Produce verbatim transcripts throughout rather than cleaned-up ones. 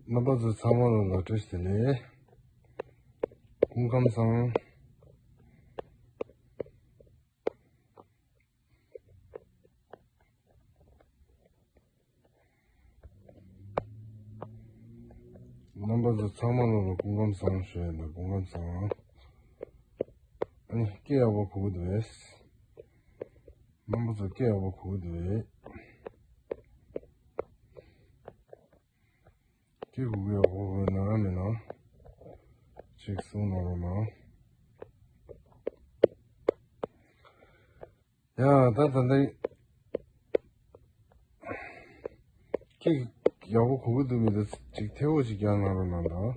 རྣམ་པ་ཚོ་ཚང་མ་ལ་ལོ་བཀྲ་ཤིས་བདེ་ལེགས། སྐུ་ཁམས་བཟང་། རྣམ་པ་ཚོ་ཚང་མ་ལ་ལོ་སྐུ་ཁམས་བཟང་ཞུ་ཡ་ཡིན། སྐུ་ཁམས་བཟང་། ཨ་ནི་སྐད་ཡག་པོ་གོ་གི་འདུག་གས། རྣམ་པ་ཚོ་སྐད་ཡག་པོ་གོ་གི་འདུག་གས། སྐད་གོ་གི་ཡག་པོ་གོ་གི་ན་ར་མེད་ན། ཅིག་གསུང་གནང་རོགས་གནང་། ཡ་ད་ད་ལྟ་སྐད་ཡག་པོ་གོ་གི་འདུག་མི་འདུག་ཅིག་ཐལ་བོ་ཅིག་རྒྱག་གནང་རོགས་གནང་དང་།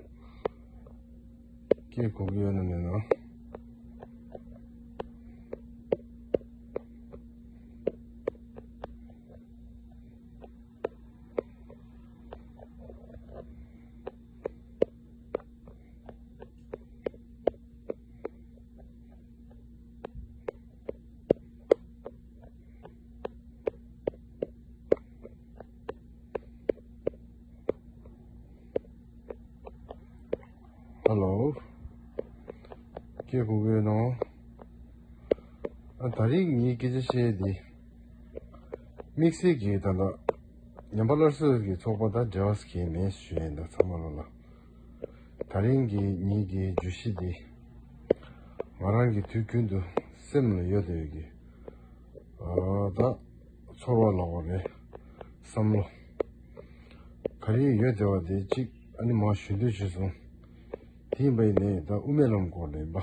སྐད་གོ་གི་ཡོད་ན་མེད་ན། ཧེ་ལོ། སྐད་གོ་གི་ཡོད་ནོ། ཨ་ད་རིང་ངའི་སྐད་ཆ་བཤད་དེ། དམིགས་བསལ་གྱིས་ད་ལྟ་ཉམས་པ་སླར་གསོ་གི་ཚོགས་པ་དང་འབྲེལ་བ་གང་ཡང་མེད་ཞུ་ཡིན་ད་ཚང་མ་ལོ་ལ། ད་རིང་གི་ངེད་ཀྱི་བརྗོད་གཞི་འདི། ང་རང་གི་དུས་རྒྱུན་དུ་སེམས་ལ་ཡོད་བསྡད་ཀྱི། ཨ་ད་ཚོར་བ་ལབ་དགོས་རེད། བསམ་བློ། ག་རེ་ཡོད་བསྡད་པ་དེ་གཅིག་ཨ་ནི་མར་ཞུ་འདོད་བྱུང་སོང་། དེ་ཡིན་པ་ཡིན་ནའི་ད་དབུ་མའི་ལམ་སྐོར་ལ་ཡིན་པ།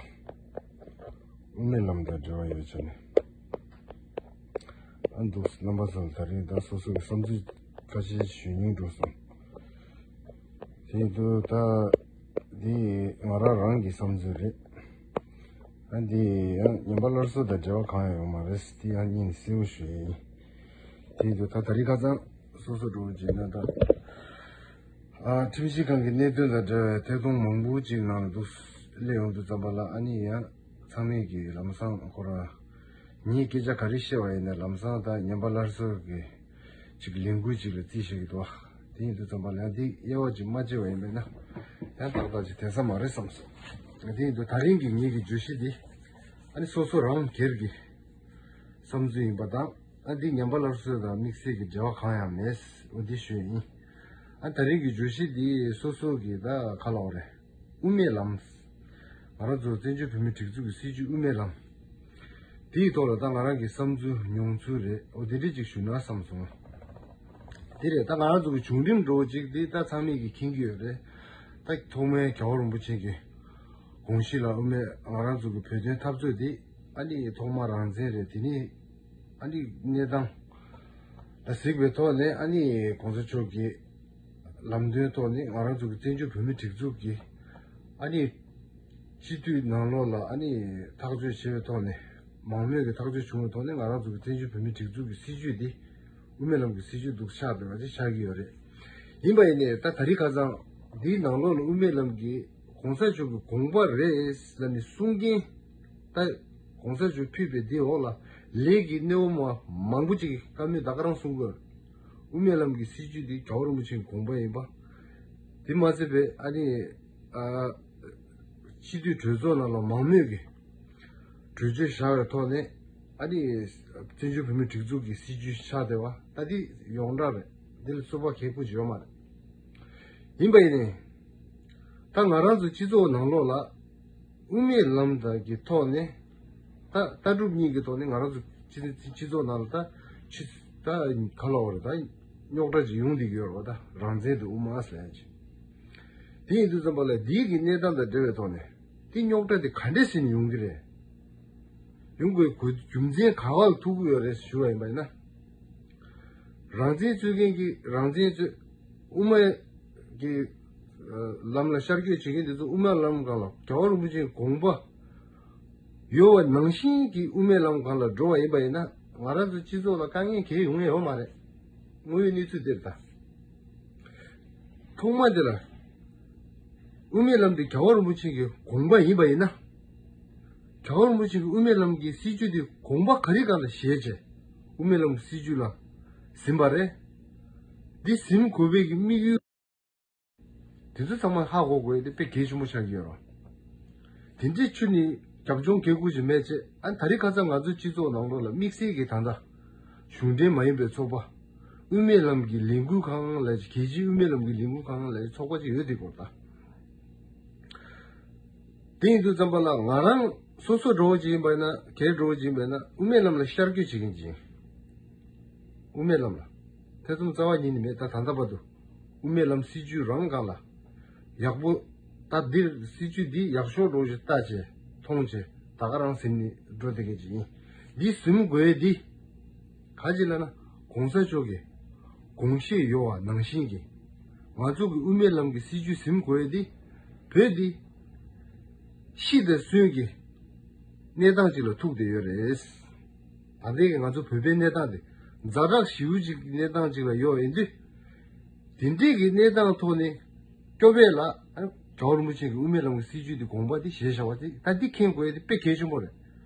དབུ་མའི་ལམ་དང་འབྲེལ་བ་ཡོད་ཆ་ནས། ཨ་འདུག་རྣམ་པ་ཚོ་ལ་ད་རིང་ད་སོ་སོ་གི་བསམ་ཚུལ་ཁ་ཤས་ཞུ་སྙིང་འདོད་སོང་། དེ་དུས་ད་འདི་ང་རང་རང་གི་བསམ་ཚུལ་རེད། ཨ་འདི་ཡང་ཉམས་པ་སླར་གསོ་དང་འབྲེལ་བ་གང་ཡང་ཡོད་མ་རེད། འདི་ཡང་སྙིང་ནས་གསལ་པོ་ཞུ་ཡ་ཡིན། དེ་དུས་ད་ད་རིང་ཁ་སང་སོ་སོ་འགྲོ་བྱས་ན་ད། ཨ་ཁྲིམས་ཞིབ་ཁང་གི་གནད་དོན་དང་འབྲེལ་བའི་ཐད་གཏོང་མང་པོ་ཅིག་ནང་ལ་འདུག་སླེབས་ཡོང་དུས་ཙམ་པ་ལ་ཨ་ནི་ཡང་ཚང་མས་ཀྱི་ལམ་སང་ཁོ་རང་ངས་སྐད་ཆ་ག་རེ་བཤད་པ་ཡིན་ན་ལམ་སང་ད་ཉམས་པ་སླར་གསོ་གི་ཅིག་ལས་འགུལ་ཅིག་ལ་རྩིས་བཞག་གི་འདུག་དེ་ཡིན་དུས་ཙམ་པ་ལ་ཡང་འདི་དབྱེ་བ་ཅིག་མ་ཕྱེ་བ་ཡིན་པས་ན་ཡང་ཏག་ཏག་ཅིག་དེང་སང་མ་རེད་བསམ་སོང་། དེ་ཡིན་དུས་ད་རིང་གི་ངེད་ཀྱི་བརྗོད་གཞི་འདི་ཨ་ནི་སོ་སོ་རང་སྒེར་གྱི་བསམ་ཚུལ་ཡིན་པ་དང་། ཨ་འདི་ཉམས་པ་སླར་གསོ་དང་དམིགས་བསལ་གྱི་འབྲེལ་བ་གང་ཡང་མེད། འོ་འདི་ཞུ་ཡིན། ཨ་ད་རིང་གི་བརྗོད་གཞི་འདི་སོ་སོ་གི་ད་ག་ལབ་དགོས་རེད། དབུ་མའི་ལམ། ང་རང་ཚོ་བཙན་བྱོལ་བོད་མིའི་སྒྲིག་འཛུགས་ཀྱི་སྲིད་བྱུས་དབུ་མའི་ལམ། དེའི་ཐོག་ལ་ད་ང་རང་གི་བསམ་ཚུལ་མྱོང་ཚུལ་རེད། འོ་དེ་འདྲ་ཅིག་ཞུ་ན་བསམ་སོང་། དེ་རེད། ད་ང་རང་ཚོ་གི་བྱུང་རིམ་འདྲ་བོ་ཅིག་འདི་ད་ཚང་མས་ཀྱི་མཁྱེན་གྱི་ཡོད་རེད། ད་ཐོག་མའི་རྒྱལ་བ་རིན་པོ་ཆེ་གི་དགོངས་གཞི་ལ་དབུ་མའི་ང་རང་ཚོ་གི་བོད་དོན་འཐབ་རྩོད་འདི་ཨ་ནི་ཐོག་མ་རང་བཙན་རེད། དེ་ནི་ཨ་ནི་གནས་སྟངས་ལ་གཟིགས་པའི་ཐོག་ནས་ཨ་ནི་གོང་ས་མཆོག་གི་ལམ་སྟོན་ཐོག་ནས་ང་རང་ཚོ་གི་བཙན་བྱོལ་བོད་མིའི་སྒྲིག་འཛུགས་ཀྱི་ཨ་ནི་སྤྱི་འཐུས་ནང་ལོགས་ལ་ཨ་ནི་ཐག་གཅོད་བྱས་པའི་ཐོག་ནས་མང་མོས་ཀྱི་ཐག་གཅོད་བྱུང་བའི་ཐོག་ནས་ང་རང་ཚོ་གི་བཙན་བྱོལ་བོད་མིའི་སྒྲིག་འཛུགས་ཀྱི་སྲིད་བྱུས་འདི་དབུ་མའི་ལམ་གྱི་སྲིད་བྱུས་འདུག་ཆགས་བསྡད་པ་ཅིག་ཆགས་ཀྱི་ཡོད་རེད། ཡིན་པ་ཡིན་ནའི་ད་ད་རིང་ཁ་སང་འདིའི་ནང་ལོགས་ལ་དབུ་མའི་ལམ་གྱི་གོང་ས་མཆོག་གི་དགོངས་པ་རེད་ལབ་ནས་གསུང་མཁན། ད་གོང་ས་མཆོག་ཕུད་པའི་འདི་འོག་ལ་ལས་ཀྱི་གནས་བབ་མང་པོ་ཅིག་བཀའ་མོལ་ད་ག་རང་གསུང་གི་ཡོད་རེད། དབུ་མའི་ལམ་གྱི་སྲིད་བྱུས་འདི་རྒྱལ་བ་རིན་པོ་ཆེའི་དགོངས་པ་ཡིན་པ། དེ་མ་ཟད་པའི་ཨ་ནི་ཨ་སྤྱི་འཐུས་གྲོས་ཚོགས་ནང་ལ་མང་མོས་ཀྱི་གྲོས་ཆོད་བཞག་པའི་ཐོག་ནས་ཨ་ནི་བཙན་བྱོལ་བོད་མིའི་སྒྲིག་འཛུགས་ཀྱི་སྲིད་བྱུས་ཆགས་བསྡད་པ་ད་འདི་ཡོངས་གྲགས་རེད། འདི་ལ་རྩོད་པ་གལ་པོ་ཅིག་ཡོད་མ་རེད། ཡིན་པ་ཡིན་ནའི་ད་ང་རང་ཚོ་སྤྱི་ཚོགས་ནང་ལོགས་ལ་དབུ་མའི་ལམ་དང་གི་ཐོག་ནས་ད་ལྟ་གྲུབ་གཉིས་ཀྱི་ཐོག་ནས་ང་རང་ཚོ་སྤྱི་སྤྱི་ཚོགས་ནང་ལ་ད་ཆུ་ད་ག་ལབ་དགོས་རེད། ད་རྙོག་དྲ་ཅིག་ཡོང་བསྡད་ཀྱི་ཡོད་རེད་པ། ད་རང་བཙན་དང་དབུ་མ་ཟེར་ཡ་ཅིག་དེ་ཡིན་དུས་ཙམ་པ་ལ་འདིའི་གི་གནས་སྟངས་དང་འབྲེལ་བའི་ཐོག་ནས་དེ་རྙོག་དྲ་དེ་ག་འདྲས་ཟིན་ཡོང་གི་རེད། ཡོང་དགོས་རྒྱུ་མཚན་ག་བ་ལ་ཐུག་གི་ཡོད་རེད་ཞུ་བ་ཡིན་པ་ཡིན་ན། རང་བཙན་རྩོད་མཁན་གྱིས་རང་བཙན་རྩོད། དབུ་མ་གི་ལམ་ལ་ཤར་བསྐྱོད་བྱེད་མཁན་དེ་ཚོ་དབུ་མའི་ལམ་སྒང་ལ་རྒྱལ་བ་རིན་པོ་ཆེའི་དགོངས་པ་ཡོད་པ་ནང་བཞིན་གྱི་དབུ་མའི་ལམ་སྒང་ལ་འགྲོ་བ་ཡིན་པ་ཡིན་ན་ང་རང་ཚོ་སྤྱི་ཚོགས་ལ་དཀའ་ངལ་གང་ཡང་ཡོང་ཡ་ཡོད་མ་རེད། དངོས་ཡོད་གནས་ཚུལ་དེ་རེད་ད། ཐོག་མ་དེ་ལ་དབུ་མའི་ལམ་དེ་རྒྱལ་བ་རིན་པོ་ཆེ་གི་དགོངས་པ་ཡིན་པ་ཡིན་ན། རྒྱལ་བ་རིན་པོ་ཆེ་གི་དབུ་མའི་ལམ་གྱི་སྲིད་བྱུས་དེ་དགོངས་པ་ག་རེ་སྒང་ལ་བཞེས་བྱས་དབུ་མའི་ལམ་གྱི་སྲིད་བྱུས་ལ་ཟིན་པ་རེད། འདི་ཟིན་དགོས་པའི་གི་དམིགས་ཡུལ། དེ་ཚོ་ཚང་མ་ཧ་གོ་དགོས་ཡ་དེ་དཔེ་གལ་ཆེན་པོ་ཆགས་ཀྱི་ཡོད་རེད། དེ་འདྲའི་ཆུ་ནི་རྒྱབ་ལྗོངས་གལ་དགོས་ཅིག་མེད་ཅེས། ཨ་ད་རེས་ཁ་སང་ང་ཚོའི་སྤྱི་ཚོགས་ནང་ལོགས་ལ་དམིགས་བསལ་གྱི་ད་ལྟ་གཞུང་འབྲེལ་མ་ཡིན་པའི་ཚོགས་པ། དབུ་མའི་ལམ་གྱི་ལས་འགུལ་ཁང་ལབ་ཀྱི་རྒྱལ་སྤྱིའི་དབུ་མའི་ལམ་གྱི་ལས་འགུལ་ཁང་ལབ་ཀྱི་ཚོགས་པ་ཅིག་ཡོད་དེ་སྐོར་ད། དེ་ཡིན་དུས་ཙམ་པ་ལ་ང་རང་སོ་སོ་འགྲོ་བ་ཅིག་ཡིན་པ་ཡིན་ན། གལ་འགྲོ་བ་ཅིག་ཡིན་པ་ཡིན་ན། དབུ་མའི་ལམ་ལ་ཤར་བསྐྱོད་བྱེད་མཁན་ཅིག་ཡིན། དབུ་མའི་ལམ་ལ་ཐེ་ཚོམ་རྩ་བ་ཉིད་ནས་མེད། ད་ད་ལྟ་བར་དུ་དབུ་མའི་ལམ་སྲིད་བྱུས་རང་སྒང་ལ་ཡག་པོ། ད་འདིར་སྲིད་བྱུས་འདི་ཡག་ཤོས་འགྲོ་བཞིན་ལྟ་བྱས་མཐོང་བྱས་ད་ག་རང་ཟིན་ནས་འགྲོ་བསྡད་མཁན་ཅིག་ཡིན། འདི་ཟིན་དགོས་འདི་ག་ཅི་ལབ་ན། གོང་ས་མཆོག་གི་དགོངས་བཞེད་ཡོད་པ་ནང་བཞིན་གྱི་ང་ཚོ་གི་དབུ་མའི་ལམ་གྱི་སྲིད་བྱུས་ཟིན་དགོས་འདི། བོད་འདི་ཤི་དང་གསོན་གྱི་གནས་སྟངས་ཅིག་ལ་ཐུག་བསྡད་ཡོད་རེད། ད་ལྟའི་གི་ང་ཚོ་བོད་པའི་གནས་སྟངས་དེ་ཛ་དྲག་ཞེ་པོ་ཅིག་གི་གནས་སྟངས་ཅིག་ལ་ཡོད་ཡིན་དུས། དེ་འདྲའི་གི་གནས་སྟངས་ཐོག་ནས་སྐྱོབ་པ་ལ། ཨ་རྒྱལ་བ་རིན་པོ་ཆེ་གི་དབུ་མའི་ལམ་གྱི་སྲིད་བྱུས་དེ་དགོངས་པ་དེ་བཞེས་བཞག་པ་དེ། ད་འདི་མཁྱེན་དགོས་ཡ་དེ་དཔེ་གལ་ཆེན་པོ་རེད།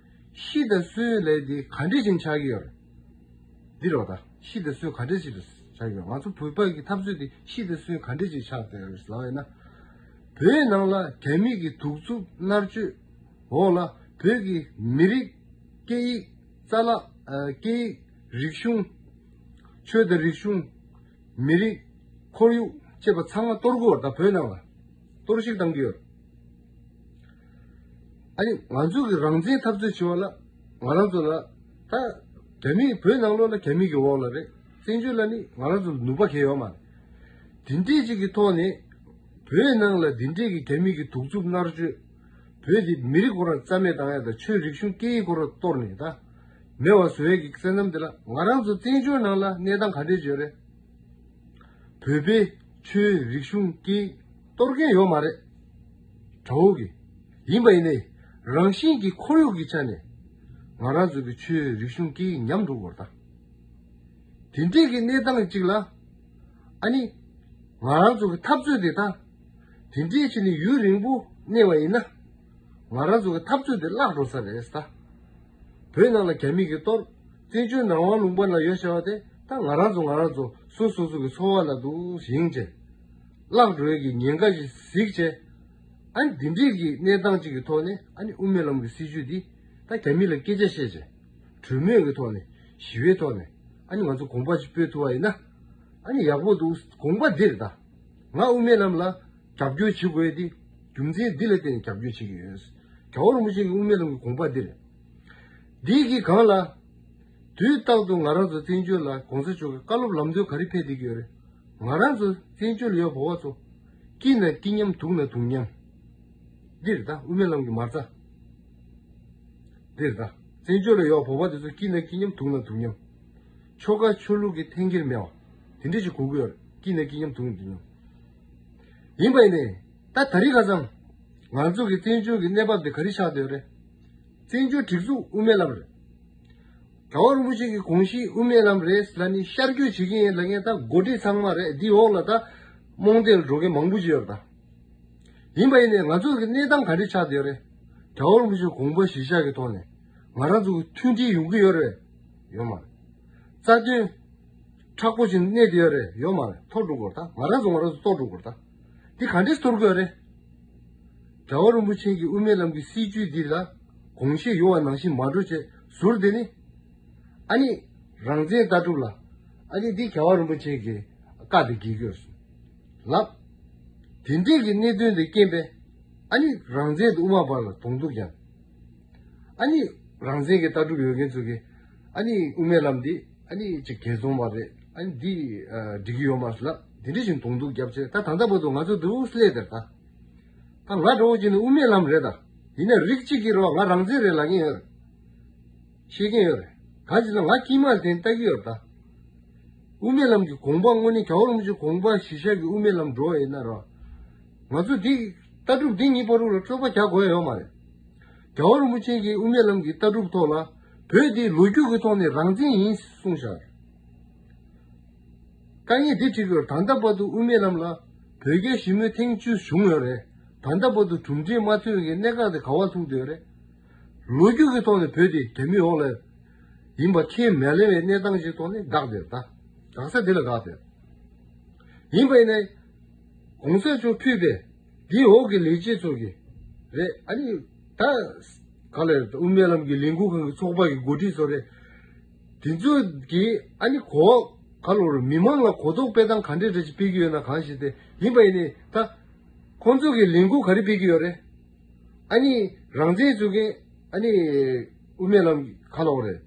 ཤི་དང་གསོན་ལབ་དེ་ག་འདྲ་ཞིག་ཆགས་ཀྱི་ཡོད་རེད། འདི་རོ། ད་ཤི་དང་གསོན་ག་འདྲ་ཞིག་ཆགས་ཀྱི་ཡོད། ང་ཚོ་བོད་པ་གི་འཐབ་རྩོད་དེ་ཤི་དང་གསོན་ག་འདྲ་ཞིག་ཆགས་བསྡད་ཡོད་ལབ་ཡིན་ན། བོད་ནང་ལ་རྒྱ་མི་གི་གདུག་རྩུབ་མནར་གཅོད་འོག་ལ། བོད་ཀྱི་མི་རིགས། སྐད་ཡིག་རྩ་ལག་ཨ་སྐད་ཡིག་རིག་གཞུང་། ཆོས་དང་རིག་གཞུང་། མི་རིགས། ཁོར་ཡུག་ཅེས་པ་ཚང་མ་གཏོར་དགོས་རེད། ད་བོད་ནང་ལ་གཏོར་བཤིག་བཏང་གི་ཡོད། ཨ་ནི་ང་ཚོ་གི་རང་བཙན་འཐབ་རྩོད་བྱེད་པ་ལ་ང་རང་ཚོ་ལ། ད་རྒྱ་མི་བོད་ནང་ལོགས་ལ་རྒྱ་མི་གི་འོག་ལ་རེད། བཙན་བྱོལ་ལ་ནི་ང་རང་ཚོ་ལ་ནུས་པ་གང་ཡང་ཡོད་མ་རེད། དེ་འདྲའི་ཅིག་གི་ཐོག་ནས་བོད་ནང་ལ་དེ་འདྲའི་གི་རྒྱ་མི་གི་གདུག་རྩུབ་མནར་གཅོད། བོད་ཀྱི་མི་རིགས་ཁོ་རང་རྩ་མེད་བཏང་ཡ་དང་། ཆོས་རིག་གཞུང་སྐད་ཡིག་ཁོ་རང་གཏོར་ནས་ད་མེད་པ་བཟོ་ཡ་གི་བསོད་ནམས་དེ་ལ། ང་རང་ཚོ་བཙན་བྱོལ་ནང་ལ་གནས་སྟངས་ག་འདྲས་བྱོས་རེད། བོད་པའི་ཆོས་རིག་གཞུང་སྐད་ཡིག་གཏོར་མཁན་ཡོད་མ་རེད། དགྲ་བོ་གི། ཡིན་པ་ཡིན་ནའི་རང་བཞིན་གྱི་ཁོར་ཡུག་གི་ཆ་ནས་ང་རང་ཚོ་གི་ཆོས་རིག་གཞུང་སྐད་ཡིག་ཉམས་འགྲོ་གི་ཡོད་རེད་ད། དེ་འདྲས་ཀྱི་གནས་སྟངས་ཅིག་ལ། ཨ་ནི་ང་རང་ཚོ་གི་འཐབ་རྩོད་དེ་ད་དེ་འདྲས་བྱས་ནས་ཡུན་རིང་པོ་གནས་པ་ཡིན་ན། ང་རང་ཚོ་གི་འཐབ་རྩོད་དེ་བརླག་འགྲོ་ས་རེད་ད། བོད་ནང་ལ་རྒྱ་མི་གིས་གཏོར། བཙན་བྱོལ་ནང་དབང་ལུང་པ་ལ་ཡོད་བྱ་བ་དེ་ད་ང་རང་ཚོ་ང་རང་ཚོ་སོ་སོ་སོ་གི་འཚོ་བ་ལ་འདུག་ཞིང་བྱས། བརླག་འགྲོ་ཡས་ཀྱི་ཉེན་ཁ་ཞིག་གཟིགས་བྱས། ཨ་ནི་འདི་འདྲས་ཀྱི་གནས་སྟངས་ཅིག་གི་ཐོག་ནས། ཨ་ནི་དབུ་མའི་ལམ་གྱི་སྲིད་བྱུས་འདི་ད་རྒྱ་མི་ལ་སྐད་ཆ་བཤད་བྱས། གྲོས་མོལ་གྱི་ཐོག་ནས། ཞི་བའི་ཐོག་ནས། ཨ་ནི་ང་ཚོ་དགོངས་པ་ཅིག་སྤོས་ཐུབ་པ་ཡིན་ན། ཨ་ནི་ཡག་པོ་འདུག། དགོངས་པ་འདི་རེད་ད། ང་དབུ་མའི་ལམ་ལ་རྒྱབ་སྐྱོར་བྱེད་དགོས་ཡས་དེ་རྒྱུ་མཚན་འདི་ལ་བརྟེན་ནས་རྒྱབ་སྐྱོར་བྱེད་ཀྱི་ཡོད། རྒྱལ་བ་རིན་པོ་ཆེ་གི་དབུ་མའི་ལམ་གྱི་དགོངས་པ་འདི་རེད། འདི་གི་སྒང་ལ། དུས་རྟག་ཏུ་ང་རང་ཚོ་བཙན་བྱོལ་ལ་གོང་ས་མཆོག་གི་བཀའ་སློབ་ལམ་སྟོན་ག་རེ་ཕེབས་བསྡད་ཀྱི་ཡོད་རེད། ང་རང་ཚོ་བཙན་བྱོལ་ཡོད་བོད་པ་ཚོ། སྐྱིད་ན་སྐྱིད་མཉམ། སྡུག་ན་སྡུག་མཉམ། འདི་རེད་ད་དབུ་མའི་ལམ་གྱི་མ་རྩ། འདི་རེད་ད། བཙན་བྱོལ་ལ་ཡོད་བོད་པ་དེ་ཚོ་སྐྱིད་ན་སྐྱིད་མཉམ། སྡུག་ན་སྡུག་མཉམ། ཆོལ་ཁ་ཆོས་ལུགས་ཀྱི་འཐེན་འཁྱེར་མེད་པ་དེ་འདྲ་ཞིག་དགོས་ཀྱི་ཡོད་རེད། སྐྱིད་ན་སྐྱིད་མཉམ། སྡུག་ན་སྡུག་མཉམ། ཡིན་པ་ཡིན་ནའི་ད་ད་རེས་ཁ་སང་ང་ཚོ་གི་བཙན་བྱོལ་གྱི་གནས་བབ་དེ་ག་རེ་ཆགས་བསྡད་ཡོད་རེད། བཙན་བྱོལ་སྒྲིག་འཛུགས་དབུ་མའི་ལམ་རེད། རྒྱལ་བ་རིན་པོ་ཆེ་གི་དགོངས་གཞི་དབུ་མའི་ལམ་རེད་ལབ་ནས་ཤར་བསྐྱོད་བྱེད་ཀྱི་ཡིན་ལབ་མཁན་ད་འགོ་ཁྲིད་ཚང་མ་རེད། འདི་འོག་ལ་ད་རྨོངས་དད་ལ་འགྲོ་མཁན་མང་པོ་ཅིག་ཡོད་རེད་ད། ཡིན་པ་ཡིན་ནའི་ང་ཚོ་གི་གནས་སྟངས་ག་འདྲ་ཆགས་བསྡད་ཡོད་རེད། རྒྱལ་བ་རིན་པོ་ཆེའི་དགོངས་པ་གཞིར་བཞག་གི་ཐོག་ནས་ང་རང་ཚོ་གི་མཐུན་སྒྲིལ་ཡོང་གི་ཡོད་རེད། ཡོད་མ་རེད། རྩ་དོན་མཁྲེགས་པོ་ཅིག་གནས་བསྡད་ཡོད་རེད། ཡོད་མ་རེད། གཏོར་འགྲོ་དགོས་རེད་ད། ང་རང་ཚོ་ང་རང་ཚོ་གཏོར་འགྲོ་དགོས་རེད་ད། འདི་ག་འདྲས་གཏོར་དགོས་རེད། རྒྱལ་བ་རིན་པོ་ཆེ་གི་དབུ་མའི་ལམ་གྱི་སྲིད་བྱུས་འདི་ལ་དགོངས་བཞེད་ཡོད་པ་ནང་བཞིན་མ་འགྲོ་བྱས་ཟུར་དེ་ནི། ཨ་ནི་རང་བཙན་ལྟ་གྲུབ་ལ། ཨ་ནི་འདི་རྒྱལ་བ་རིན་པོ་ཆེ་གི་བཀའ་དེ་འགལ་གྱི་ཡོད་ལབ། དེ་འདྲས་ཀྱི་གནད་དོན་དེ་རྐྱེན་པས། ཨ་ནི་རང་བཙན་དེ་དབུ་མ་པ་ལ་གདོང་གཏུག་ཀྱང་། ཨ་ནི་རང་བཙན་གྱི་ལྟ་གྲུབ་ཡོད་མཁན་ཚོ་གིས། ཨ་ནི་དབུ་མའི་ལམ་འདི་ཨ་ནི་ཅིག་རྒྱལ་བཙོང་བ་རེད། ཨ་ནི་འདི་ཨ་འགྲིག་གི་ཡོད་མ་རེད་ལབ། དེ་འདྲ་བཞིན་གདོང་གཏུག་བརྒྱབ་བྱས། ད་ད་ལྟ་བར་དུ་ང་ཚོ་འདུག་སླེབས་དེར་ད། ད་ང་འདྲ་བོ་ཅིག་ནི་དབུ་མའི་ལམ་རེད་ད། ཡིན་ན་རིགས་གཅིག་གིས་རེད་བ། ང་རང་བཙན་རེད་ལབ་ཀྱིན་ཡོད་རེད། བཤད་ཀྱིན་ཡོད་རེད། གང་ཅི་ལ་ང་དཀྱིལ་མ་ལ་བརྟེན་ལྟ་གི་ཡོད་རེད་ད། དབུ་མའི་ལམ་གྱི་དགོངས་པ་དངོས་གནས་རྒྱལ་བ་རིན་པོ་ཆེའི་དགོངས་པ་གཞིར་བཞག་གི་དབུ་མའི་ལམ་འགྲོ་བ་ཡིན་ན་རོ། ང་ཚོ་འདི་ལྟ་གྲུབ་འདི་གཉིས་བར་དུ་ལ་རྩོད་པ་རྒྱག་དགོས་ཡ་ཡོད་མ་རེད། རྒྱལ་བ་རིན་པོ་ཆེ་གིས་དབུ་མའི་ལམ་གྱི་ལྟ་གྲུབ་ཐོག་ལ་བོད་འདི་ལོ་རྒྱུས་ཀྱི་ཐོག་ནས་རང་བཙན་ཡིན་གསུངས་བཞག་རེད། དཀའ་ངལ་འདི་འཕྲད་ཀྱི་ཡོད་རེད། ད་ལྟ་བར་དུ་དབུ་མའི་ལམ་ལ་བོད་རྒྱ་ཞི་མོལ་ཐེངས་བཅུ་བྱུང་ཡོད་རེད། ད་ལྟ་བར་དུ་གྲུབ་འབྲས་མ་ཐོན་གྱི་གནད་འགག་དེ་ག་བ་ཐུག་བསྡད་ཡོད་རེད། ལོ་རྒྱུས་ཀྱི་ཐོག་ནས་བོད་དེ་རྒྱ་མིའི་འོག་ལ་ཡིན་པ་ཁས་མ་ལེན་པའི་གནས་སྟངས་ཤིག་ཐོག་ནས་འགག་བསྡད་ཡོད་ད། འགག་ས་དེ་ལ་འགག་བསྡད་ཡོད། ཡིན་པ་ཡིན་ནའི། གོང་ས་མཆོག་ཕུད་པའི་འདིའི་འོག་གི་ལས་བྱེད་ཚོ་གི་རེད། ཨ་ནི་ད་ག་ལ་དབུ་མའི་ལམ་གྱི་ལས་འགུལ་ཁང་གི་ཚོགས་པ་གི་འགོ་ཁྲིད་ཚོ་རེད། དེ་ཚོ་གི་ཨ་ནི་གོ་ག་ལོར་མི་མང་ལ་གོ་རྟོགས་སྤེལ་སྟངས་ག་འདྲས་འདྲ་ཅིག་སྤེལ་གྱི་ཡོད་ན་གང་ཞིག་སྟེ། ཡིན་པ་ཡིན་ནའི་ད་ཁོང་ཚོ་གི་ལས་འགུལ་ག་རེ་སྤེལ་གྱི་ཡོད་རེད། ཨ་ནི་རང་བཙན་ཚུལ་མཁན་ཨ་ནི་དབུ་མའི་ལམ་ག་ལོག་རེད།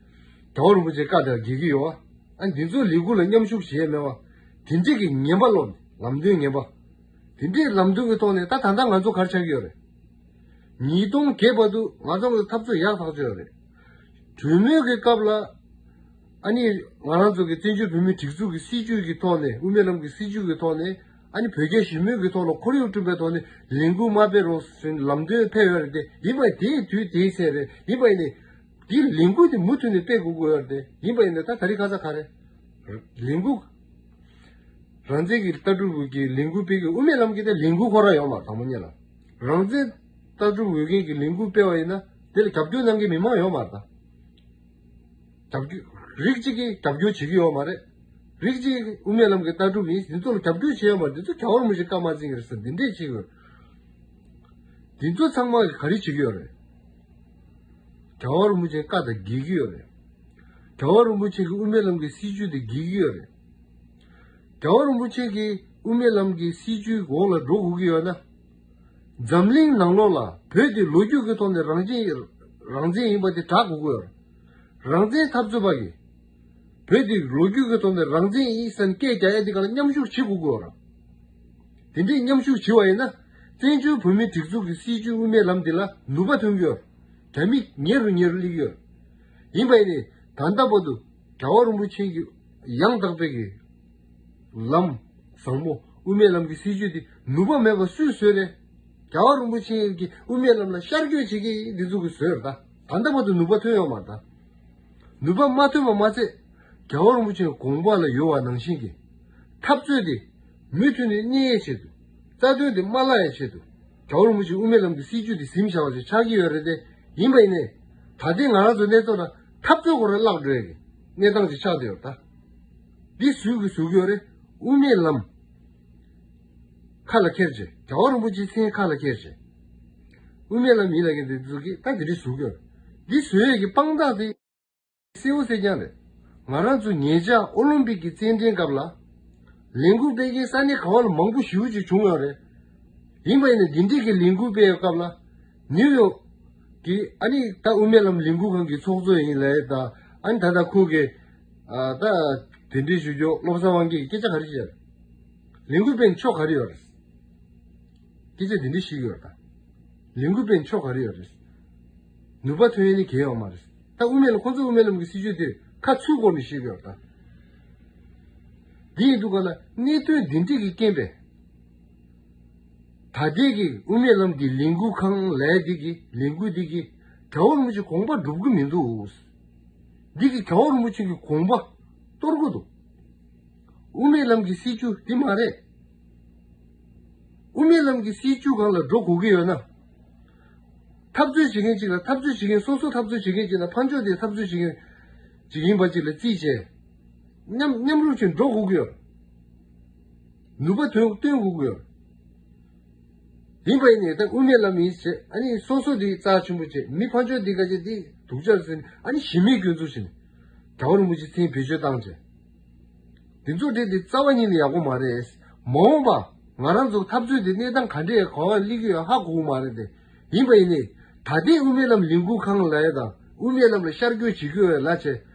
རྒྱལ་བ་རིན་པོ་ཆེ་བཀའ་དང་འགལ་གྱི་ཡོད། ཨ་ནི་འདི་ཚོ་ལས་འགུལ་ལ་མཉམ་ཞུགས་བྱས་མེད་པ། དེ་འདྲས་ཀྱི་ངན་པ་སློབ་ནས་ལམ་སྟོན་ངན་པ། དེ་འདྲས་ལམ་སྟོན་གྱི་ཐོག་ནས་ད་ད་ལྟ་ང་ཚོ་ག་རེ་ཆགས་ཀྱི་ཡོད་རེད། ཉིས་སྟོང་བརྒྱད་བར་དུ་ང་ཚོ་གི་འཐབ་རྩོད་ཡག་ཐག་ཆོད་ཡོད་རེད། གྲོས་མོལ་གྱི་སྐབས་ལ། ཨ་ནི་ང་རང་ཚོ་གི་བཙན་བྱོལ་བོད་མིའི་སྒྲིག་འཛུགས་ཀྱི་སྲིད་བྱུས་ཀྱི་ཐོག་ནས། དབུ་མའི་ལམ་གྱི་སྲིད་བྱུས་ཀྱི་ཐོག་ནས། ཨ་ནི་བོད་རྒྱ་ཞི་མོལ་གྱི་ཐོག་ལ་ཁོར་ཡུག་བསྐྲུན་པའི་ཐོག་ནས་ལས་འགུལ་མ་སྤེལ་རོགས་ཟེར་ལམ་སྟོན་ཕེབས་ཡོད་རེད་དེ། ཡིན་པ་དེའི་དུས་དེའི་ཚེ་རེད། ཡིན་པ་ཡིན་ནའི་དེའི་ལས་འགུལ་དེ་མུ་མཐུད་ནས་སྤེལ་དགོས་ཀྱི་ཡོད་རེད་དེ། ཡིན་པ་ཡིན་ནའི་ད་ད་རེས་ཁ་ས་ག་རེ་ལས་འགུལ། རང་བཙན་གྱི་ལྟ་གྲུབ་ཀྱི་ལས་འགུལ་སྤེལ་གྱི། དབུ་མའི་ལམ་གྱི་དེ་ལས་འགུལ་ཁོ་རང་ཡོད་མ་རེད། དང་པོ་ཉིད་ལ་རང་བཙན་ལྟ་གྲུབ་འོས་འགན་གྱི་ལས་འགུལ་སྤེལ་བ་ཡིན་ན་དེ་ལ་རྒྱབ་སྐྱོར་གནང་མཁན་མི་མང་ཡོད་མ་རེད་ད། རྒྱབ་སྐྱོར་རིགས་གཅིག་གིས་རྒྱབ་སྐྱོར་བྱེད་ཀྱི་ཡོད་མ་རེད། རིགས་གཅིག་གིས་དབུ་མའི་ལམ་གྱི་ལྟ་གྲུབ་ཡིན། འདི་ཚོ་ལ་རྒྱབ་སྐྱོར་བྱེད་ཡོད་མ་རེད། འདི་ཚོ་རྒྱལ་བ་རིན་པོ་ཆེ་བཀའ་མ་བརྩི་གི་རེད་ཟེར་འདི་འདྲས་བྱེད་ཀྱི་ཡོད། འདི་ཚོ་ཚང་མ་ག་རེ་བྱེད་ཀྱི་ཡོད་རེད། རྒྱལ་བ་རིན་པོ་ཆེའི་བཀའ་དང་འགལ་གྱི་ཡོད་རེད། རྒྱལ་བ་རིན་པོ་ཆེ་གི་དབུ་མའི་ལམ་གྱི་སྲིད་བྱུས་དེ་འགལ་གྱི་ཡོད་རེད། རྒྱལ་བ་རིན་པོ་ཆེ་གི་དབུ་མའི་ལམ་གྱི་སྲིད་བྱུས་འོག་ལ་འགྲོ་དགོས་ཀྱི་ཡོད་ན། འཛམ་གླིང་ནང་ལོགས་ལ་བོད་དེ་ལོ་རྒྱུས་ཀྱི་ཐོག་ནས་རང་བཙན་རང་བཙན་ཡིན་པ་དེ་གྲགས་དགོས་ཀྱི་ཡོད་རེད། རང་བཙན་འཐབ་རྩོད་པ་གིས་བོད་དེ་ལོ་རྒྱུས་ཀྱི་ཐོག་ནས་རང་བཙན་ཡིན་ཟེར་ནས་སྐད་རྒྱག་ཡ་དེ་ག་ལ་མཉམ་ཞུགས་བྱེད་དགོས་ཀྱི་ཡོད་རེད། དེ་འདྲའི་མཉམ་ཞུགས་བྱེད་པ་ཡིན་ན། བཙན་བྱོལ་བོད་མིའི་སྒྲིག་འཛུགས་ཀྱི་སྲིད་བྱུས་དབུ་མའི་ལམ་འདི་ལ་ནུས་པ་ཐོན་གྱི་ཡོད། རྒྱ་མི་ཉེ་རུ་ཉེ་རུ་སླེབས་ཀྱི་ཡོད། ཡིན་པ་ཡིན་ནའི་ད་ལྟ་བར་དུ་རྒྱལ་བ་རིན་པོ་ཆེ་གི་ཡང་དག་པའི་གི་ལམ་བཟང་པོ། དབུ་མའི་ལམ་གྱི་སྲིད་བྱུས་འདི་ནུས་པ་མེད་པ་སུས་བཟོས་རེད། རྒྱལ་བ་རིན་པོ་ཆེ་གི་དབུ་མའི་ལམ་ལ་ཤར་བསྐྱོད་བྱེད་མཁན་འདི་ཚོ་གིས་བཟོས་རེད་ད། ད་ལྟ་བར་དུ་ནུས་པ་ཐོན་ཡོད་མ་རེད་ད། ནུས་པ་མ་ཐོན་པ་མ་ཚད། རྒྱལ་བ་རིན་པོ་ཆེའི་དགོངས་པ་ལ་ཡོད་པ་ནང་བཞིན་གྱི་འཐབ་རྩོད་དེ་མུ་མཐུད་ནས་གནས་ཡས་ཆེད་དུ། རྩ་དོན་དེ་མ་བརླག་ཡས་ཆེད་དུ། རྒྱལ་བ་རིན་པོ་ཆེའི་དབུ་མའི་ལམ་གྱི་སྲིད་བྱུས་དེ་ཟིན་བཞག་པ་ཞིག་ཆགས་ཀྱི་ཡོད་རེད་དེ། ཡིན་པ་ཡིན་ནའི་ད་ལྟའི་ང་རང་ཚོའི་གནས་ཚུལ་ལ་འཐབ་རྩོད་ཁོ་རང་བརླག་འགྲོ་ཡས་ཀྱི་གནས་སྟངས་ཅིག་ཆགས་བསྡད་ཡོད་ད། འདི་སུས་ཀྱིས་བཟོ་གི་ཡོད་རེད། དབུ་མའི་ལམ་ཁ་ལ་འཁྱེར་བྱས། རྒྱལ་བ་རིན་པོ་ཆེའི་མཚན་ཁ་ལ་འཁྱེར་བྱས། དབུ་མའི་ལམ་ཡིན་ལབ་མཁན་དེ་ཚོ་གིས་ད་དེ་འདྲ་བཟོ་གི་ཡོད་རེད། འདི་བཟོ་ཡས་ཀྱི་དཔང་རྟགས་དེ་གསལ་བོ་གསལ་རྐྱང་རེད། ང་རང་ཚོ་ཉེ་ཆར་ཨོ་ལིམ་པིག་གི་རྩེད་འགྲན་སྐབས་ལ་ལས་འགུལ་སྤེལ་མཁན་ས་གནས་ག་བ་ལ་མང་པོ་ཞེ་པོ་ཅིག་བྱུང་ཡོད་རེད། ཡིན་པ་ཡིན་ན་འདི་འདྲས་ཀྱི་ལས་འགུལ་སྤེལ་བའི་སྐབས་ལ་ནིའུ་ཡོག་གི་ཨ་ནི་ད་དབུ་མའི་ལམ་ལས་འགུལ་ཁང་གི་ཚོགས་གཙོ་ཡིན་ལབ་ཡས་དང་། ཨ་ནི་ད་ལྟ་ཁོ་གི་ཨ་ད་དེ་འདྲས་ཞུ་རྒྱུ་བློ་བཟང་དབང་རྒྱལ་གྱིས་སྐད་ཆ་ག་རེ་བཤད་རེད། ལས་འགུལ་སྤེལ་ནས་ཆོ་ག་རེ་ཡོད་རེད། སྐད་ཆ་འདི་འདྲ་བཤད་ཀྱི་ཡོད་རེད་ད། ལས་འགུལ་སྤེལ་ནས་ཆོ་ག་རེ་ཡོད་རེད། ནུས་པ་ཐོན་ཡས་ནི་གང་ཡང་ཡོད་མ་རེད། ད་དབུ་མའི་ལམ། ཁོང་ཚོ་དབུ་མའི་ལམ་གྱི་སྲིད་བྱུས་དེ་ཁ་ཚུར་བསྐོར་ནས་བཤད་ཀྱི་ཡོད་རེད་ད། འདི་ཡིན་དུས་ག་ལ་གནད་དོན་འདི་འདྲས་ཀྱི་རྐྱེན་པས། ད་ལྟའི་གི་དབུ་མའི་ལམ་གྱི་ལས་འགུལ་ཁང་ལབ་ཡས་འདི་གི་ལས་འགུལ་འདི་གིས་རྒྱལ་བ་རིན་པོ་ཆེའི་དགོངས་པ་སྒྲུབ་ཀྱི་མི་འདུག། འདི་གིས་རྒྱལ་བ་རིན་པོ་ཆེ་གི་དགོངས་པ་གཏོར་གྱི་འདུག། དབུ་མའི་ལམ་གྱི་སྲིད་བྱུས་འདི་མ་རེད། དབུ་མའི་ལམ་གྱི་སྲིད་བྱུས་སྒང་ལ་འགྲོ་དགོས་ཀྱི་ཡོད་ན། འཐབ་རྩོད་བྱེད་མཁན་གཅིག་ལ་འཐབ་རྩོད་བྱེད་མཁན། སོ་སོ་འཐབ་རྩོད་བྱེད་མཁན་གཅིག་ལ། ཕར་ཕྱོགས་དེ་འཐབ་རྩོད་བྱེད་མཁན་གཅིག་ཡིན་པ་གཅིག་ལ་རྩིས་བྱས། མཉམ་མཉམ་རུབ་བྱས་འགྲོ་དགོས་ཀྱི་ཡོད། ནུས་པ་ཐོན་བཏོན་དགོས་ཀྱི་ཡོད། ཡིན་པ་ཡིན་ནའི་ད་དབུ་མའི་ལམ་ཡིན་བྱས། ཨ་ནི་སོ་སོ་དེ་རྩ་ཆེན་པོ་བྱས། མི་ཕར་ཕྱོགས་དེ་ག་ཅིག་དེ་སྡུག་ཅག་ཟེར་ནས། ཨ་ནི་གཞི་མེད་སྐྱོན་འཛུགས་བྱས་ནས་རྒྱལ་བ་རིན་པོ་ཆེའི་མཚན་བེད་སྤྱོད་བཏང་བྱས། དེ་ཚོ་དེ་དེ་རྩ་བ་ཉིད་ནས་ཡག་པོ་མ་རེད། མ་འོངས་པ་ང་རང་ཚོ་འཐབ་རྩོད་དེ་གནས་སྟངས་ག་འདྲས་ག་བ་སླེབས་ཀྱི་ཡོད་ཧ་གོ་གི་མ་རེད་དེ། ཡིན་པ་ཡིན་ནའི་ད་ལྟའི་དབུ་མའི་ལམ་ལས་འགུལ་ཁང་ལབ་ཡས་དང་། དབུ་མའི་ལམ་ལ་ཤར་བསྐྱོད་བྱེད་ཀྱི་ཡོད་ལབ་བྱས་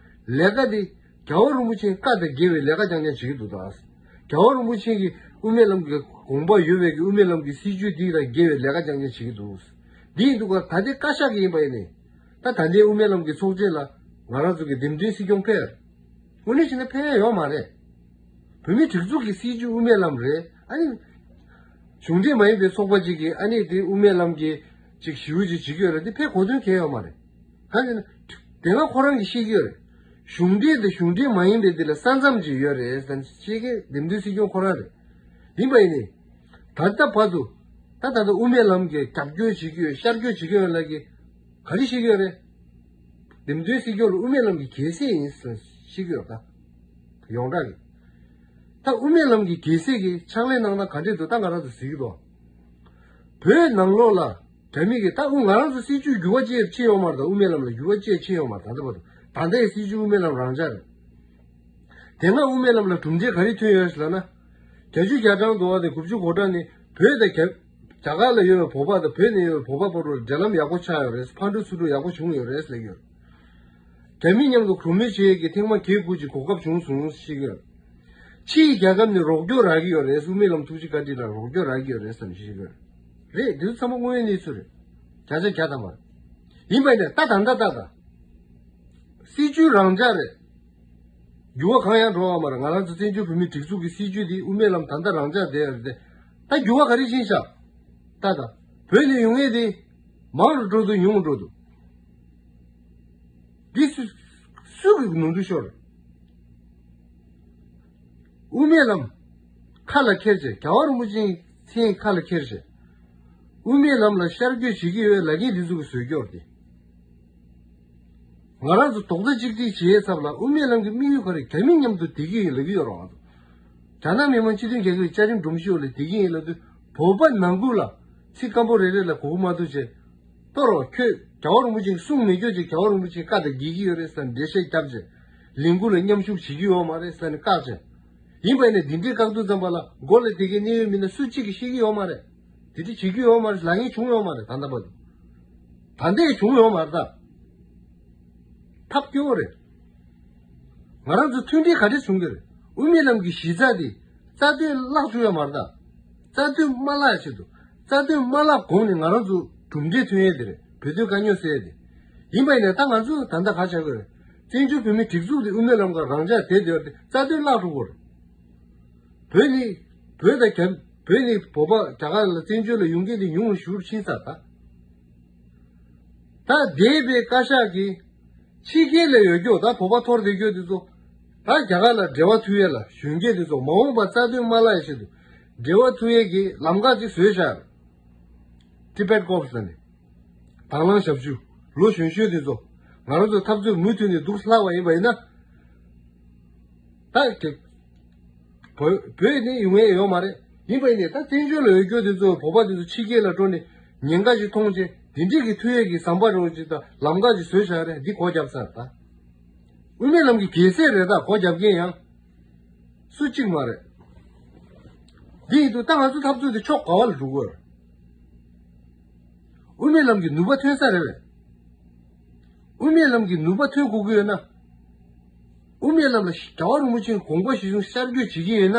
ལས་ཀ་དེ། རྒྱལ་བ་རིན་པོ་ཆེའི་བཀའ་དང་འགལ་བའི་ལས་ཀ་རྐྱང་རྐྱང་བྱེད་ཀྱི་འདུག་ད། རྒྱལ་བ་རིན་པོ་ཆེ་གི་དབུ་མའི་ལམ་གྱི་དགོངས་པ་ཡོད་པའི་གི་དབུ་མའི་ལམ་གྱི་སྲིད་བྱུས་འདི་དང་འགལ་བའི་ལས་ཀ་རྐྱང་རྐྱང་བྱེད་ཀྱི་འདུག། འདི་ཡིན་དུས་ཀ་ད་ལྟའི་བཀའ་ཤག་གི་ཡིན་པ་ཡིན་ནའི། ད་ད་ལྟའི་དབུ་མའི་ལམ་གྱི་ཚོགས་ཆེན་ལ་ང་རང་ཚོ་གི་འདེམས་ཐོན་སྲིད་སྐྱོང་ཕེབས། དངོས་གནས་བྱས་ན་ཕན་ཡོད་མ་རེད། བོད་མིའི་སྒྲིག་འཛུགས་ཀྱི་སྲིད་བྱུས་དབུ་མའི་ལམ་རེད། ཨ་ནི་གཞུང་འབྲེལ་མ་ཡིན་པའི་ཚོགས་པ་ཅིག་གིས་ཨ་ནི་དེ་དབུ་མའི་ལམ་གྱི་ཅིག་ཞེ་པོ་ཅིག་བྱེད་ཀྱི་ཡོད་རེད། དེ་ཕན་གོ་དོན་གང་ཡང་ཡོད་མ་རེད། གང་ཡིན་ན། དེ་སྔ་ཁོ་རང་གིས་བཤད་ཀྱི་ཡོད་རེད། གཞུང་འབྲེལ་དང་གཞུང་འབྲེལ་མ་ཡིན་པའི་དེ་ལ་ས་མཚམས་ཅིག་ཡོད་རེད་ཟེར་ནས་བཤད་མཁན་འདེམས་ཐོན་སྲིད་སྐྱོང་ཁོ་རང་རེད། ཡིན་པ་ཡིན་ནའི། ད་ལྟ་བར་དུ་ད་ད་ལྟ་དབུ་མའི་ལམ་གྱི་རྒྱབ་སྐྱོར་བྱེད་ཀྱི་ཡོད། ཤར་སྐྱོར་བྱེད་ཀྱི་ཡོད་ལབ་ཀྱི། ག་རེ་བཤད་ཀྱི་ཡོད་རེད། འདེམས་ཐོན་སྲིད་སྐྱོང་ལ་དབུ་མའི་ལམ་གྱི་རྒྱལ་སྲས་ཡིན་ཟེར་བཤད་ཀྱི་ཡོད་ད། ཡོངས་གྲགས་ཀྱི། ད་དབུ་མའི་ལམ་གྱི་རྒྱལ་སྲས་ཀྱིས་ཕྱག་ལས་གནང་ན་ག་འདྲས་འདུག་ད་ང་རང་ཚོ་གཟིགས་ཀྱི་འདུག་བོད་ནང་ལོགས་ལ་དགྲ་མི་གིས་ད་དབུ་ང་རང་ཚོ་སྲིད་བྱུས་འགྱུར་བ་ཅི་ཕྱིན་ཡོད་མ་རེད། ད་དབུ་མའི་ལམ་ལ་འགྱུར་བ་ཅི་ཕྱིན་ཡོད་མ་རེད། ད་ལྟ་བར་དུ་ད་ལྟའི་སྲིད་བྱུས་དབུ་མའི་ལམ་རང་འཇགས་རེད། དེ་སྔ་དབུ་མའི་ལམ་ལ་གྲུབ་འབྲས་ག་རེ་ཐོན་ཡོད་ཟེར་ལབ་ན། བརྒྱད་ཅུ་གྱ་གྲངས་འདུག་བ་དེ་དགུ་བཅུ་གོ་གྲངས་ནི་བོད་དང་རྒྱ་རྒྱ་གར་ལ་ཡོད་པའི་བོད་པ་དང་བོད་ནས་ཡོད་པའི་བོད་པ་བར་དུ་འབྲེལ་ལམ་ཡག་པོ་ཆགས་ཡོད་རེད། ཕར་འགྲོ་ཚུར་འགྲོ་ཡག་པོ་བྱུང་ཡོད་རེད་ཟེར་གྱི་ཡོད། རྒྱ་མི་མཉམ་དུ་གྲོས་མོལ་བྱེད་ཡས་ཀྱི་ཐེངས་མ་བརྒྱད་དགུ་ཅིག་གོ་སྐབས་བྱུང་སོང་ཞིག་ཡོད། ཕྱིའི་རྒྱལ་ཁབ་ནས་རོགས་སྐྱོར་རག་གི་ཡོད་རེད། དབུ་མའི་ལམ་ཐུགས་རྗེ་བཀའ་དྲིན་ལ་རོགས་སྐྱོར་རག་གི་ཡོད་རེད་བསམ་ཞིག་ཡོད། རེད། འདི་ཚོ་ཚང་མ་དངོས་ཡོད་གནས་ཚུལ་རེད། བརྒྱ་ཆ་བརྒྱ་ཐམ་པ་རེད། ཡིན་པ་ཡིན་ནའི་ད་ད་ད་ད་ད། སྲིད་བྱུས་རང་འཇགས་རེད། འགྱུར་བ་གང་ཡང་འགྲོ་བ་མ་རེད། ང་རང་ཚོ་བཙན་བྱོལ་བོད་མིའི་སྒྲིག་འཛུགས་ཀྱི་སྲིད་བྱུས་འདི་དབུ་མའི་ལམ་ད་ལྟ་རང་འཇགས་བསྡད་ཡོད་རེད་དེ། ད་འགྱུར་བ་ག་རེ་ཕྱིན་ཤག་ད་ད་བོད་ནས་ཡོང་མཁན་དེ་མང་རུ་འགྲོ་འདུག་ཉུང་རུ་འགྲོ་འདུག་འདི་སུ་སུ་གི་ནོར་འཁྲུལ་ཤོར་རེད། དབུ་མའི་ལམ་ཁ་ལ་འཁྱེར་བྱས། རྒྱལ་བ་རིན་པོ་ཆེའི་མཚན་ཁ་ལ་འཁྱེར་བྱས། དབུ་མའི་ལམ་ལ་ཤར་བསྐྱོད་བྱེད་ཀྱི་ཡོད་ལབ་མཁན་འདི་ཚོ་གི་ཟོལ་སྐྱོར་དེ། ང་རང་ཚོ་རྡོག་རྩ་གཅིག་སྒྲིལ་བྱེད་ཡས་ཚབ་ལ་དབུ་མའི་ལམ་གྱི་དམིགས་ཡུལ་ག་རེ། རྒྱ་མི་མཉམ་དུ་བསྡད་ཀྱི་ཡིན་ལབ་ཀྱི་ཡོད་རེད་བ། རྒྱ་ནག་མི་དམངས་སྤྱི་མཐུན་རྒྱལ་ཁབ་ཀྱི་བཅའ་ཁྲིམས་སྒྲོམ་གཞི་འོག་ལ་བསྡད་ཀྱི་ཡིན་ལབ་དུས། བོད་པ་ནང་ཁུལ་ལ་ཚིག་སྐམ་པོ་རེ་རེ་ལ་གོ་བ་མ་ཐུག་བྱས། གཏོར་རོགས། ཁྱོད་རྒྱལ་བ་རིན་པོ་ཆེ་གསུང་མི་སྐྱོན་ཅིག་རྒྱལ་བ་རིན་པོ་ཆེ་བཀའ་དང་འགལ་གྱི་ཡོད་རེད་ཟེར་ནས་འགྲེལ་བཤད་བརྒྱབ་བྱས། ལས་འགུལ་ལ་མཉམ་ཞུགས་བྱེད་ཀྱི་ཡོད་མ་རེད་ཟེར་ནས་བཀག་བྱས། ཡིན་པ་ཡིན་ནའི་འདི་འདྲའི་བཀག་སྡོམ་ཙམ་པ་ལ་མགོ་ལ་བསྡད་མཁན་གནད་ཡོད་མི་སྣ་སུ་གཅིག་གིས་ཤེས་ཀྱི་ཡོད་མ་རེད། དེ་འདྲ་བྱེད་ཀྱི་ཡོད་མ་རེད། ལབ་མཁན་བྱུང་ཡོད་མ་རེད། ད་ལྟ་བར་དུ། ད་ལྟའི་བྱུང་ཡོད་མ་རེད་ད། ཐབས་སྐྱོ་བོ་རེད། ང་རང་ཚོ་མཐུན་སྒྲིལ་ག་འདྲས་བྱུང་གི་རེད། དབུ་མའི་ལམ་གྱི་གཞི་རྩ་དེ་རྩ་དོན་བརླག་བཅུག་ཡོད་མ་རེད་ད། རྩ་དོན་མ་བརླག་ཆེད་དུ། རྩ་དོན་མ་བརླག་གོང་ནས་ང་རང་ཚོ་གྲུབ་འབྲས་ཐོན་ཡས་དེ་རེད། བོད་དོན་དཀའ་རྙོག་སེལ་ཡས་དེ། ཡིན་པ་ཡིན་ནའི་ད་ང་ཚོ་ད་ལྟ་ག་བྱ་དགོས་རེད། བཙན་བྱོལ་བོད་མིའི་སྒྲིག་འཛུགས་དེ་དབུ་མའི་ལམ་ཁ་རང་འཇགས་བསྡད་བསྡད་ཡོད་དེ་རྩ་དོན་བརླག་འགྲོ་གི་རེད། བོད་ནི་བོད་དང་རྒྱ་བོད་ནི་བོད་པ་རྒྱ་གར་ལ་བཙན་བྱོལ་ལ་ཡོང་མཁན་དེ་ཉུང་རུ་ཞེ་པོ་ཕྱིན་ཚར་ད། ད་འདས་པའི་བཀའ་ཤག་གིས་ཕྱི་རྒྱལ་ལ་ཡོད་རྒྱུ་ད་བོད་པ་འཐོར་བསྡད་རྒྱུ་དེ་ཚོ། ད་རྒྱ་གར་ལ་འབྲེལ་བ་མཐུད་ཡས་ལ་གཞོན་སྐྱེས་དེ་ཚོ་མ་འོངས་པར་རྩ་དོན་མ་བརླག་ཡས་ཆེད་དུ་འབྲེལ་བ་མཐུད་ཡས་ཀྱི་ལམ་ཁ་ཅིག་བཟོས་བཞག Tibet Corps ལ་ནི། དང་བླངས་ཞབས་ཞུ། ལོ་གཞོན་གཞོན་དེ་ཚོ། ང་རང་ཚོ་འཐབ་རྩོད་མུ་མཐུད་ནས་འདུག་ལྷག་པ་ཡིན་པ་ཡིན་ན། ད་དེ། བོད་བོད་ནས་ཡོང་ཡས་ཡོད་མ་རེད། ཡིན་པ་ཡིན་ནའི་ད་བཙན་བྱོལ་ལ་ཡོད་རྒྱུ་དེ་ཚོ་བོད་པ་དེ་ཚོ་ཕྱི་རྒྱལ་ལ་འགྲོ་ནས་ཉེན་ཁ་ཞིག་མཐོང་རྗེས་དེ་འདྲས་ཀྱི་མཐུད་ཡས་ཀྱི་ཟམ་པ་རེ་བ་ཅིག་དང་ལམ་ཁ་ཅིག་བཟོས་བཞག་རེད། འདི་སྒོ་བརྒྱབ་ཚར་ད། དབུ་མའི་ལམ་གྱི་རྒྱལ་སྲས་རེད་ད་སྒོ་བརྒྱབ་མཁན་ཡང་། སུ་གཅིག་མ་རེད། འདི་ཡིན་དུས་ད་ང་ཚོ་འཐབ་རྩོད་དེ་ཕྱོགས་ག་བ་ལ་འགྲོ་དགོས་རེད། དབུ་མའི་ལམ་གྱི་ནུས་པ་ཐོན་ས་རེད་པས། དབུ་མའི་ལམ་གྱི་ནུས་པ་ཐོན་དགོས་ཀྱི་ཡོད་ན། དབུ་མའི་ལམ་ལ་རྒྱལ་བ་རིན་པོ་ཆེའི་དགོངས་པ་གཞིར་བཟུང་ཤར་བསྐྱོད་བྱེད་ཀྱི་ཡོད་ན།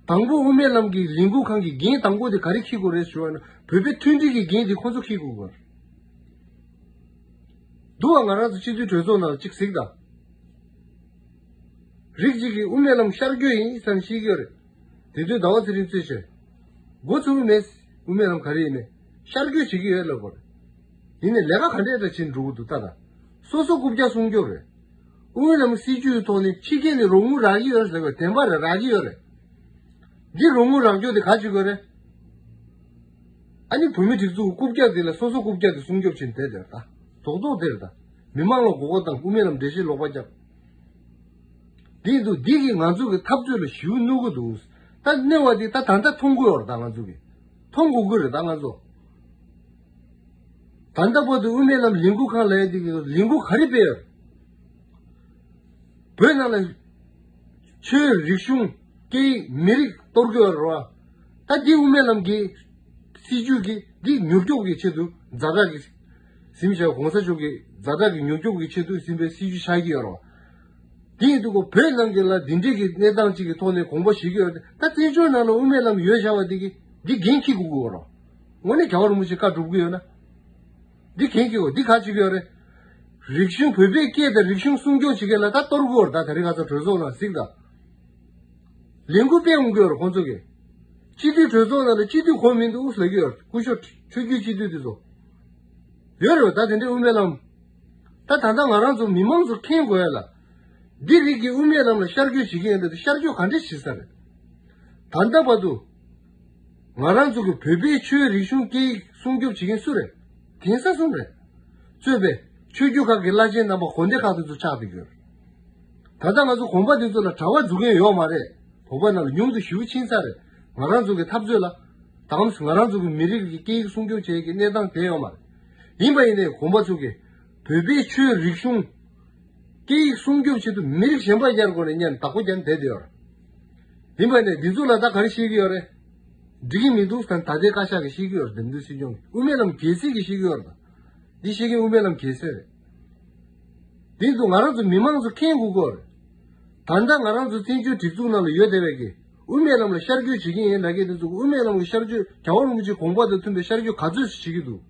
དང་པོ་དབུ་མའི་ལམ་གྱི་ལས་འགུལ་ཁང་གི་འགན་དང་པོ་དེ་ག་རེ་འཁྱེར་དགོས་རེད་ཞུ་བ་ན་བོད་པའི་མཐུན་སྒྲིལ་གྱི་འགན་དེ་ཁོ་ཚོ་འཁྱེར་དགོས་ཀྱི་རེད། འདུག་བ། ང་རང་ཚོ་སྤྱི་འཐུས་གྲོས་ཚོགས་ནང་ལ་གཅིག་གཟིགས་དང་། རིགས་གཅིག་གིས་དབུ་མའི་ལམ་ཤར་བསྐྱོད་ཡིན་བསམ་ཤེས་ཀྱི་ཡོད་རེད། དེ་དུས་ཟླ་བ་ཚེ་རིང་གཙོས་བྱས། འགོ་ཚུགས་ཀྱི་མེད། དབུ་མའི་ལམ་ག་རེ་ཡིན་མིན། ཤར་བསྐྱོད་བྱེད་ཀྱི་ཡོད་ལབ་པ་རེད། ཡིན་ནའི་ལས་ཀ་ག་འདྲས་འདྲ་བྱེད་འགྲོ་གི་འདུག་ད་ལྟ། སོ་སོ་རྐུབ་བཀྱག་སྲུང་སྐྱོབ་རེད། དབུ་མའི་ལམ་སྲིད་བྱུས་ཐོག་ནས་ཕྱི་རྒྱལ་ནས་རོགས་དངུལ་རག་གི་ཡོད་ཟེར་བའི་བདེན་པ་རེད། རག་གི་ཡོད་རེད། འདི་རོགས་དངུལ་རག་རྒྱུ་དེ་ག་བྱེད་དགོས་རེད། ཨ་ནི་བོད་མི་སྒྲིག་འཛུགས་རྐུབ་བཀྱག་དེ་ལ་སོ་སོ་རྐུབ་བཀྱག་དེ་སྲུང་སྐྱོབ་བྱེད་བསྡད་དེ་རེད་ད། རྡོག་རྡོག་དེ་རེད་ད། མི་མང་ལ་མགོ་སྐོར་བཏང་། དབུ་མའི་ལམ་འགྲེལ་བཤད་ལོག་པ་བརྒྱབ། འདི་འདུག་འདི་གིས་ང་ཚོ་གི་འཐབ་རྩོད་ལ་ཞེ་པོ་གནོད་ཀྱི་འདུག་ད་གནོད་པ་འདི་ད་ད་ལྟ་མཐོང་གི་ཡོད་རེད་ད་ང་ཚོ་གི། མཐོང་དགོས་ཀྱི་རེད་ད་ང་ཚོ། ད་ལྟ་བར་དུ་དབུ་མའི་ལམ་ལས་འགུལ་ཁང་ལབ་ཡ་འདི་གི་ལས་འགུལ་ག་རེ་སྤེལ་ཡོད་རེད། བོད་ནང་ལ་ཆོས་རིག་གཞུང་སྐད་ཡིག་མི་རིགས་གཏོར་གྱི་ཡོད་རེད་བ། ད་འདི་དབུ་མའི་ལམ་གྱི་སྲིད་བྱུས་ཀྱི་འདི་མྱུར་སྐྱོབ་ཀྱི་ཆེད་དུ་ཛ་དྲག་གི་ཟིན་བྱས་གོང་ས་མཆོག་གི་ཛ་དྲག་གི་མྱུར་སྐྱོབ་ཀྱི་ཆེད་དུ་ཟིན་པའི་སྲིད་བྱུས་ཆགས་ཀྱི་ཡོད་རེད་བ། འདི་ཡིན་དུས་ཁོ་བོད་ནང་གི་ལ་འདི་འདྲས་ཀྱི་གནས་སྟངས་ཅིག་གི་ཐོག་ནས་དགོངས་པ་བཞེས་ཀྱི་ཡོད་རེད། ད་བཙན་བྱོལ་ནང་ལ་དབུ་མའི་ལམ་ཡོད་བཞག་པ་འདི་གི་འདི་འགན་འཁྱེར་དགོས་ཀྱི་ཡོད་རེད་བ། དངོས་གནས་རྒྱལ་བ་རིན་པོ་ཆེ་བཀའ་སྒྲུབ་ཀྱི་ཡོད་ན། འདི་གན་གྱི་འོ་འདི་ག་བྱེད་ཀྱི་ཡོད་རེད། རིག་གཞུང་བོད་པའི་སྐད་དང་རིག་གཞུང་སྲུང་སྐྱོང་བྱེད་མཁན་ལ་ད་གཏོར་རྒོལ་ད་དེ་རིང་ཁ་སང་གྲོས་ཚོགས་ནང་གཟིགས་དང་། ལས་འགུལ་སྤེལ་འོང་གི་ཡོད་རེད་ཁོང་ཚོ་གིས། སྤྱི་འཐུས་གྲོས་ཚོགས་ནང་ལ་སྤྱི་འཐུས་གོ་མི་འདུག་ཟེར་གྱི་ཡོད་རེད། སྐུ་ཞབས་ཆོས་བརྒྱུད་སྤྱི་འཐུས་དེ་ཚོ། ཡོད་རེད་བ། ད་དེ་འདྲའི་དབུ་མའི་ལམ། ད་ད་ལྟ་ང་རང་ཚོ་མི་མང་ཚོ་མཁྱེན་དགོས་ཡ་ལ། འདི་རིགས་ཀྱི་དབུ་མའི་ལམ་ལ་ཤར་བསྐྱོད་བྱེད་ཀྱི་ཡོད་འདུག་ཤར་བསྐྱོད་ག་འདྲས་བྱེད་ས་རེད། ད་ལྟ་བར་དུ། ང་རང་ཚོ་གི་བོད་པའི་ཆོས་རིག་གཞུང་སྐད་ཡིག་སྲུང་སྐྱོབ་བྱེད་མཁན་སུ་རེད། གདན་ས་གསུམ་རེད། གཙོས་པའི་ཆོས་བརྒྱུད་ཁག་གི་བླ་ཆེན་རྣམ་པ་དགོན་སྡེ་ཁག་དེ་ཚོ་ཆགས་བསྡད་ཡོད། ད་ལྟ་ང་ཚོ་གོམ་པ་འདི་ཚོ་ལ་གྲྭ་པ་འཛུལ་མཁན་ཡོད་མ་རེད། བོད་པ་ནང་ལ་ཉུང་དུ་ཞེ་པོ་ཕྱིན་ཚར་རེད། ང་རང་ཚོ་གི་འཐབ་རྩོད་ལ་ད་གམ་ང་རང་ཚོ་གི་མི་རིགས་ཀྱི་སྐད་ཡིག་སྲུང་སྐྱོབ་བྱེད་ཀྱི་གནས་སྟངས་དེ་ཡོད་མ་རེད། ཡིན་པ་ཡིན་ནའི་གོམ་པ་ཚོ་གི་བོད་པའི་ཆོས་རིག་གཞུང་སྐད་ཡིག་སྲུང་སྐྱོབ་ཆེད་དུ་མི་རིགས་གཞན་པ་གཡར་དགོས་ནས་སྙན་བདག་པོ་རྒྱབ་བསྡད་དེ་ཡོད་རེད། ཡིན་པ་ཡིན་ནའི་འདི་ཚོ་ལ་ད་ག་རེ་བཤད་ཀྱི་ཡོད་རེད། འགྲིག་གི་མི་འདུག་ཟེར་ད་ལྟའི་བཀའ་ཤག་གིས་བཤད་ཀྱི་ཡོད་རེད། འདེམས་ཐོན་སྲིད་སྐྱོང་གིས་དབུ་མའི་ལམ་གལ་སྲིད་ཀྱིས་བཤད་ཀྱི་ཡོད་རེད། ད་འདི་བཤད་མཁན་དབུ་མའི་ལམ་གལ་སྲིད་རེད། དེ་ཚོ་ང་རང་ཚོ་མི་མང་ཚོ་མཁྱེན་དགོས་སྐོར། ད་ལྟ་ང་རང་ཚོ་བཙན་བྱོལ་སྒྲིག་འཛུགས་ནང་ལ་ཡོད་བསྡད་པའི་གི་དབུ་མའི་ལམ་ལ་ཤར་བསྐྱོད་བྱེད་ཀྱི་ཡིན་ལབ་མཁན་དེ་ཚོ་དབུ་མའི་ལམ་གྱི་ཤར་བསྐྱོད་རྒྱལ་བ་རིན་པོ་ཆེའི་དགོངས་པ་དང་མཐུན་པའི་ཤར་བསྐྱོད་ག་ཚོད་ཅིག་བྱེད་ཀྱི་འདུག།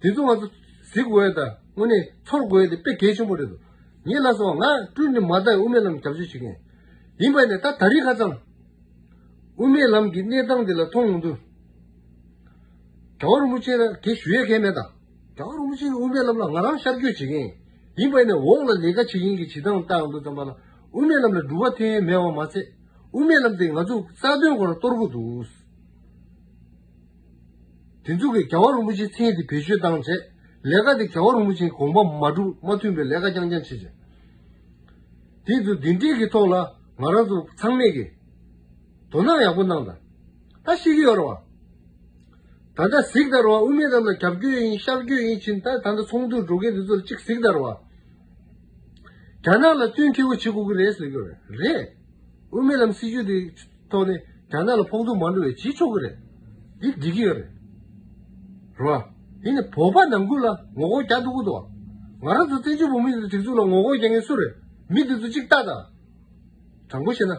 དེ་ཚོ་ང་ཚོ་གཟིགས་དགོས་ཡ་དང་དངོས་གནས་ཚོར་དགོས་ཡ་དེ་དཔེ་གལ་ཆེན་པོ་རེད་འདུག། ངས་ལབ་སོང་ང་སྤྲུལ་ནས་མ་བལྟ་ཡི་དབུ་མའི་ལམ་རྒྱབ་སྐྱོར་བྱེད་མཁན་ཡིན་པ་ནས་ད་ད་རིང་ཁ་སང་། དབུ་མའི་ལམ་གྱི་གནས་སྟངས་འདི་ལ་མཐོང་ཡོང་དུས། རྒྱལ་བ་རིན་པོ་ཆེ་ལ་དེ་ཞུ་ཡས་གང་ཡང་མེད་ད། རྒྱལ་བ་རིན་པོ་ཆེ་གི་དབུ་མའི་ལམ་ལ་ང་རང་ཤར་བསྐྱོད་བྱེད་མཁན་ཡིན་པ་ཡིན་ནའི་འོག་ལ་ལས་ཀ་བྱེད་མཁན་གྱི་བྱེད་སྟངས་བལྟ་ཡོང་དུས་ཙམ་པ་ལ་དབུ་མའི་ལམ་ལ་འགྲུལ་པ་ཐོན་ཡས་མེད་པ་མ་ཚད། དབུ་མའི་ལམ་དེ་ང་ཚོ་རྩ་དོན་སྐོར་ལ་གཏོར་དགོས་འདུག། དེ་ཚོ་གིས་རྒྱལ་བ་རིན་པོ་ཆེའི་མཚན་དེ་བེད་སྤྱོད་བཏང་བྱས། ལས་ཀ་དེ་རྒྱལ་བ་རིན་པོ་ཆེའི་དགོངས་པ་མ་གྲུབ་མ་མཐུན་པའི་ལས་ཀ་རྐྱང་རྐྱང་བྱེད་བྱས། དེ་ཚོ་འདི་འདྲའི་གི་ཐོག་ལ་ང་རང་ཚོ་ཚང་མས་ཀྱི་དོ་སྣང་ཡག་པོ་གནང་དང་། ད་ཤེས་ཀྱི་ཡོད་རེད་བ། ད་ལྟ་གཟིགས་དང་རེད་བ། དབུ་མའི་ལམ་ལ་རྒྱབ་སྐྱོར་ཡིན་ཤར་སྐྱོར་ཡིན་ཕྱིན་ད་ད་ལྟ་ཚོགས་འདུར་འགྲོ་མཁན་དེ་ཚོ་ལ་གཅིག་གཟིགས་དང་རེད་བ། རྒྱ་ནག་ལ་བསྟུན་མཁས་པོ་བྱེད་དགོས་ཀྱི་རེད་ཟེར་གྱི་ཡོད་རེད། རེད། དབུ་མའི་ལམ་སྲིད་བྱུས་དེ་ཐོག་ནས་རྒྱ་ནག་ལ་ཕོག་ཐུག་མ་འགྲོ་བའི་བྱེད་ཆོག་གི་རེད། འདི་འགྲིག་གི་ཡོད་རེད། རེད་བ། དེ་ནི་བོད་པ་ནང་ཁུལ་ལ་ངོ་རྒོལ་རྒྱག་འདུག་གི་འདུག་བ། ང་རང་ཚོ་བཙན་བྱོལ་བོད་མི་སྒྲིག་འཛུགས་ལ་ངོ་རྒོལ་རྒྱག་མཁན་སུ་རེད། མི་འདི་ཚོ་གཅིག་ལྟ་དང་། དྲང་པོ་བཤད་ན།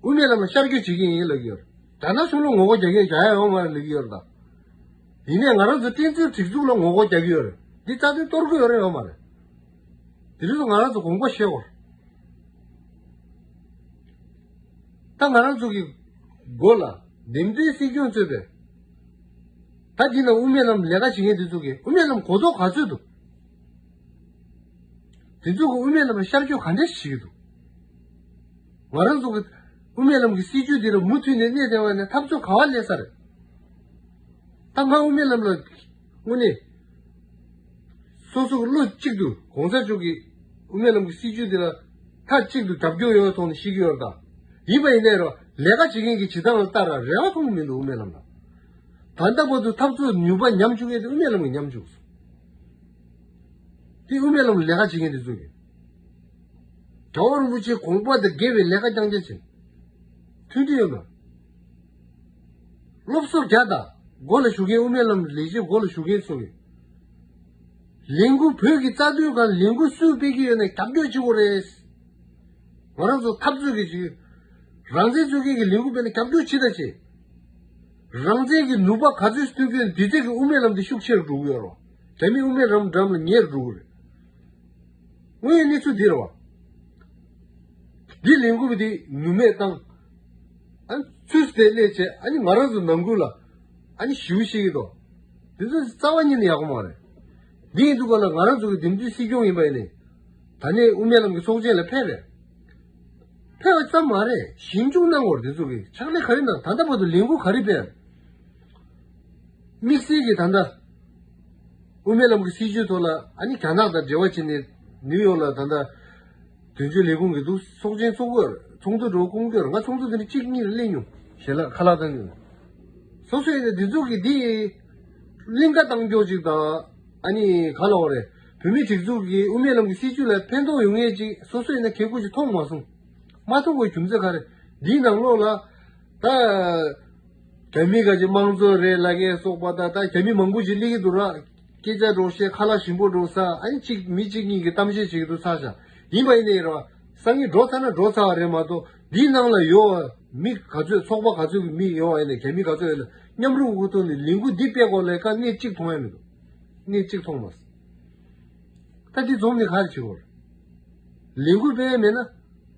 དབུ་མའི་ལམ་ལ་ཤར་བསྐྱོད་བྱེད་ཀྱི་ཡིན་ལབ་ཀྱི་ཡོད་རེད། རྒྱ་ནག་གཞུང་ལ་ངོ་རྒོལ་རྒྱག་མཁན་རྒྱ་ཡ་ཡོང་མ་རེད་ལབ་ཀྱི་ཡོད་རེད་ད། ཡིན་ནའི་ང་རང་ཚོ་བཙན་བྱོལ་སྒྲིག་འཛུགས་ལ་ངོ་རྒོལ་རྒྱག་གི་ཡོད་རེད། འདི་རྩ་དོན་གཏོར་གི་ཡོད་རེད་ཡོད་མ་རེད། དེ་རིང་སོ་ང་རང་ཚོ་དགོངས་པ་བཞེས་དགོས། ད་ང་རང་ཚོ་གི་མགོ་ལ་འདེམས་ཐོན་སྲིད་སྐྱོང་གཙོས་པའི། ད་འདི་ན་དབུ་མའི་ལམ་ལས་ཀ་བྱེད་མཁན་དེ་ཚོ་གིས་དབུ་མའི་ལམ་གོ་རྟོགས་ག་ཚོད་འདུག། དེ་ཚོ་གིས་དབུ་མའི་ལམ་ལ་ཤར་བསྐྱོད་ག་འདྲ་ཞིག་བྱེད་ཀྱི་འདུག། ང་རང་ཚོ་གི་དབུ་མའི་ལམ་གྱི་སྲིད་བྱུས་འདི་ལ་མུ་མཐུད་ནས་གནས་བསྡད་པ་ནས་འཐབ་རྩོད་ག་བ་སླེབས་ས་རེད། ད་ང་དབུ་མའི་ལམ་ལ་དངོས་གནས་སོ་སོ་གི་བློ་གཅིག་ཏུ་གོང་ས་མཆོག་གི་དབུ་མའི་ལམ་གྱི་སྲིད་བྱུས་འདི་ལ་མཐའ་གཅིག་ཏུ་རྒྱབ་སྐྱོར་ཡོད་པའི་ཐོག་ནས་བཤད་ཀྱི་ཡོད་རེད་ད། ཡིན་པ་ཡིན་ནའི་རོ་ལས་ཀ་བྱེད་མཁན་གྱི་བྱེད་སྟངས་ལ་ལྟ་ར་རེ་བ་མཐོང་གི་མི་འདུག་དབུ་མའི་ལམ་ལ། ད་ལྟ་བར་དུ་འཐབ་རྩོད་ནུས་པ་ཉམས་བཅུག་མཁན་དེ་དབུ་མའི་ལམ་གྱིས་ཉམས་བཅུག་སོང་། དེ་དབུ་མའི་ལམ་ལ་ལས་ཀ་བྱེད་མཁན་དེ་ཚོ་གིས། རྒྱལ་བ་རིན་པོ་ཆེའི་དགོངས་པ་དང་འགལ་བའི་ལས་ཀ་རྐྱང་རྐྱང་བྱེད། མཐུན་སྒྲིལ་ཡོད་མ། སློབ་གསོ་རྒྱག་དང་། མགོ་ལ་བཞུགས་མཁན་དབུ་མའི་ལམ་ལས་བྱེད་མགོ་ལ་བཞུགས་མཁན་ཚོ་གིས། ལས་འགུལ་བོད་ཀྱི་རྩ་དོན་སྒང་ལས་འགུལ་སུས་སྤེལ་གྱི་ཡོད་ན་རྒྱབ་སྐྱོར་བྱེད་དགོས་རེད། ང་རང་ཚོ་འཐབ་རྩོད་ཀྱི་ཅིག་རང་བཙན་རྩོད་མཁན་གྱི་ལས་འགུལ་སྤེལ་ན་རྒྱབ་སྐྱོར་བྱེད་དང་བྱེད། རང་བཙན་གྱི་ནུས་པ་ག་ཚོད་ཐོན་གྱི་ཡོད་ན་དེ་ཚོད་ཀྱི་དབུ་མའི་ལམ་དེ་ཤུགས་ཆེ་རུ་འགྲོ་གི་ཡོད་རེད། རྒྱ་མི་དབུ་མའི་ལམ་འགྲམ་ལ་ཉེ་རུ་འགྲོ་གི་རེད། དངོས་ཡོད་གནས་ཚུལ་འདི་རེད་བ། འདི་ལས་འགུལ་འདི་ནུས་མེད་བཏང་། ཨ་ནི་ཚུར་དེ་སླེབས་བྱས་ཨ་ནི་ང་རང་ཚོ་ནང་ཁུལ་ལ་ཨ་ནི་ཞེ་པོ་བཤད་ཀྱི་འདུག། འདི་ཚོ་རྩ་བ་ཉིད་ནས་ཡག་པོ་མ་རེད། འདི་ཡིན་དུས་ག་ལ་ང་རང་ཚོ་གི་འདེམས་ཐོན་སྲིད་སྐྱོང་ཡིན་པ་ཡིན་ནའི། ད་ནས་དབུ་མའི་ལམ་གྱི་ཚོགས་ཆེན་ལ་ཕེབས་རེད། ཕེབས་པ་ཙམ་མ་རེད། ཞིབ་འཇུག་གནང་དགོས་རེད། འདི་ཚོ་གི་ཕྱག་ལས་ག་རེ་གནང་། ད་ལྟ་བར་དུ་ལས་འགུལ་ག་རེ་སྤེལ། དམིགས་བསལ་གྱིས་ད་ལྟ་དབུ་མའི་ལམ་གྱི་སྲིད་བྱུས་ཐོག་ལ་ཨ་ནི་རྒྱ་ནག་དང་འབྲེལ་བ་བྱས་ནས་ནིའུ་ཡོག་ལ་ད་ལྟ་དོན་གཅོད་ལས་ཁུངས་ཀྱི་འདུག་ཚོགས་ཆེན་ཚོགས་དགོས། ཚོགས་འདུ་འགྲོ་དགོས་ཀྱི་ཡོད་རེད། ང་ཚོགས་འདུ་དེ་འདྲ་གཅིག་གཉིས་ལ་སླེབས་མྱོང་། ཞལ་ལག་ཁ་ལག་བཏང་མྱོང་། སོ་སོ་ཡིན་ན་འདི་ཚོ་གི་འདི་གླིང་ག་བཏང་རྒྱུ་ཅིག་དང་ཨ་ནི་ག་ལབ་དགོས་རེད། བོད་མིའི་སྒྲིག་འཛུགས་ཀྱི་དབུ་མའི་ལམ་གྱི་སྲིད་བྱུས་ལ་ཕན་ཐོགས་ཡོང་ངེས་ཅིག་སོ་སོ་ཡིན་ན་ཁེ་ཁུར་ཅིག་མཐོང་མ་སོང་། མ་མཐོང་བའི་རྒྱུ་མཚན་ག་རེ། འདིའི་ནང་ལོགས་ལ་ད། རྒྱ་མི་ག་ཅིག་དམངས་གཙོ་རེད་ལབ་མཁན་སོགས་པ་དང་ད་རྒྱ་མི་མང་པོ་ཅིག་སླེབས་ཀྱི་འདུག་ར། སྐད་ཆ་འགྲོ་བཤད་ཁ་ལག་ཞིམ་པོ་འགྲོ་ས་ཨ་ནི་གཅིག་མི་གཅིག་གཉིས་ཀྱིས་གཏམ་བཤད་བྱེད་ཀྱི་འདུག་ཚར་བཞག། ཡིན་པ་ཡིན་ནའི་ར་སང་ཉིན་འགྲོ་ཚར་ན་འགྲོ་ཚར་བ་རེད་མ་གཏོགས་འདིའི་ནང་ལ་ཡོད་མི་ག་ཚོད་ཚོགས་པ་ག་ཚོད་ཀྱི་མི་ཡོད་ཡིན་ནའི་རྒྱ་མི་ག་ཚོད་ཡོད་ན་མཉམ་རུབ་ཀྱི་ཐོག་ནས་ལས་འགུལ་འདི་སྤེལ་དགོས་ལས་ཀ་སྣེ་གཅིག་མཐོང་ཡ་མི་འདུག། སྣེ་གཅིག་མཐོང་མ་སོང་། ད་འདི་འཛོམས་ནས་ག་རེ་བྱེད་དགོས་རེད། ལས་འགུལ་སྤེལ་ཡ་མེད་ན།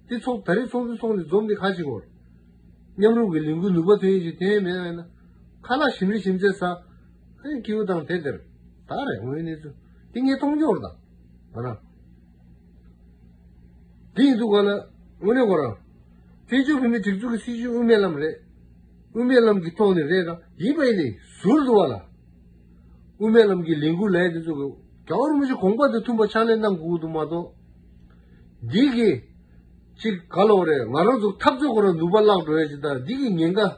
འདི་ཚོགས་ད་རེས་ཚོགས་འདུ་ཚོགས་ནས་འཛོམས་ནས་ག་རེ་བྱེད་དགོས་རེད། མཉམ་རུབ་ཀྱི་ལས་འགུལ་ནུས་པ་ཐོན་ཡས་ཅིག་ཐོན་ཡས་མེད་ན་མེད་ན། ཁ་ལག་ཞིམ་རེ་ཞིམ་ཚད་ཟ། ཨ་ནི་སྐྱིད་པོ་དང་དེ་དེར། ད་རེད་དངོས་ཡོད་གནས་ཚུལ་འདི་ངས་མཐོང་རྒྱུ་རེད་ད། ང་རང་། འདི་ཡིན་དུས་ག་ལ་དངོས་གནས་ཁོ་རང་། བཙན་བྱོལ་བོད་མིའི་སྒྲིག་འཛུགས་ཀྱི་སྲིད་བྱུས་དབུ་མའི་ལམ་རེད། དབུ་མའི་ལམ་གྱི་ཐོག་ནས་རེད་ད། ཡིན་པ་ཡིན་ནའི་ཟུར་དུ་བ་ལ། དབུ་མའི་ལམ་གྱི་ལས་འགུལ་ལས་དེ་ཚོ་གི་རྒྱལ་བ་རིན་པོ་ཆེ་དགོངས་པ་དང་མཐུན་པ་ཕྱག་ལས་གནང་དགོས་ཀྱི་འདུག་མ་གཏོགས། འདི་གི་ཅིག་ག་ལོག་རེད། ང་རང་ཚོ་འཐབ་རྩོད་ཁོ་རང་ནུས་པ་བརླག་འགྲོ་ཡ་ཅིག་དང་འདི་གི་ཉེན་ཁ་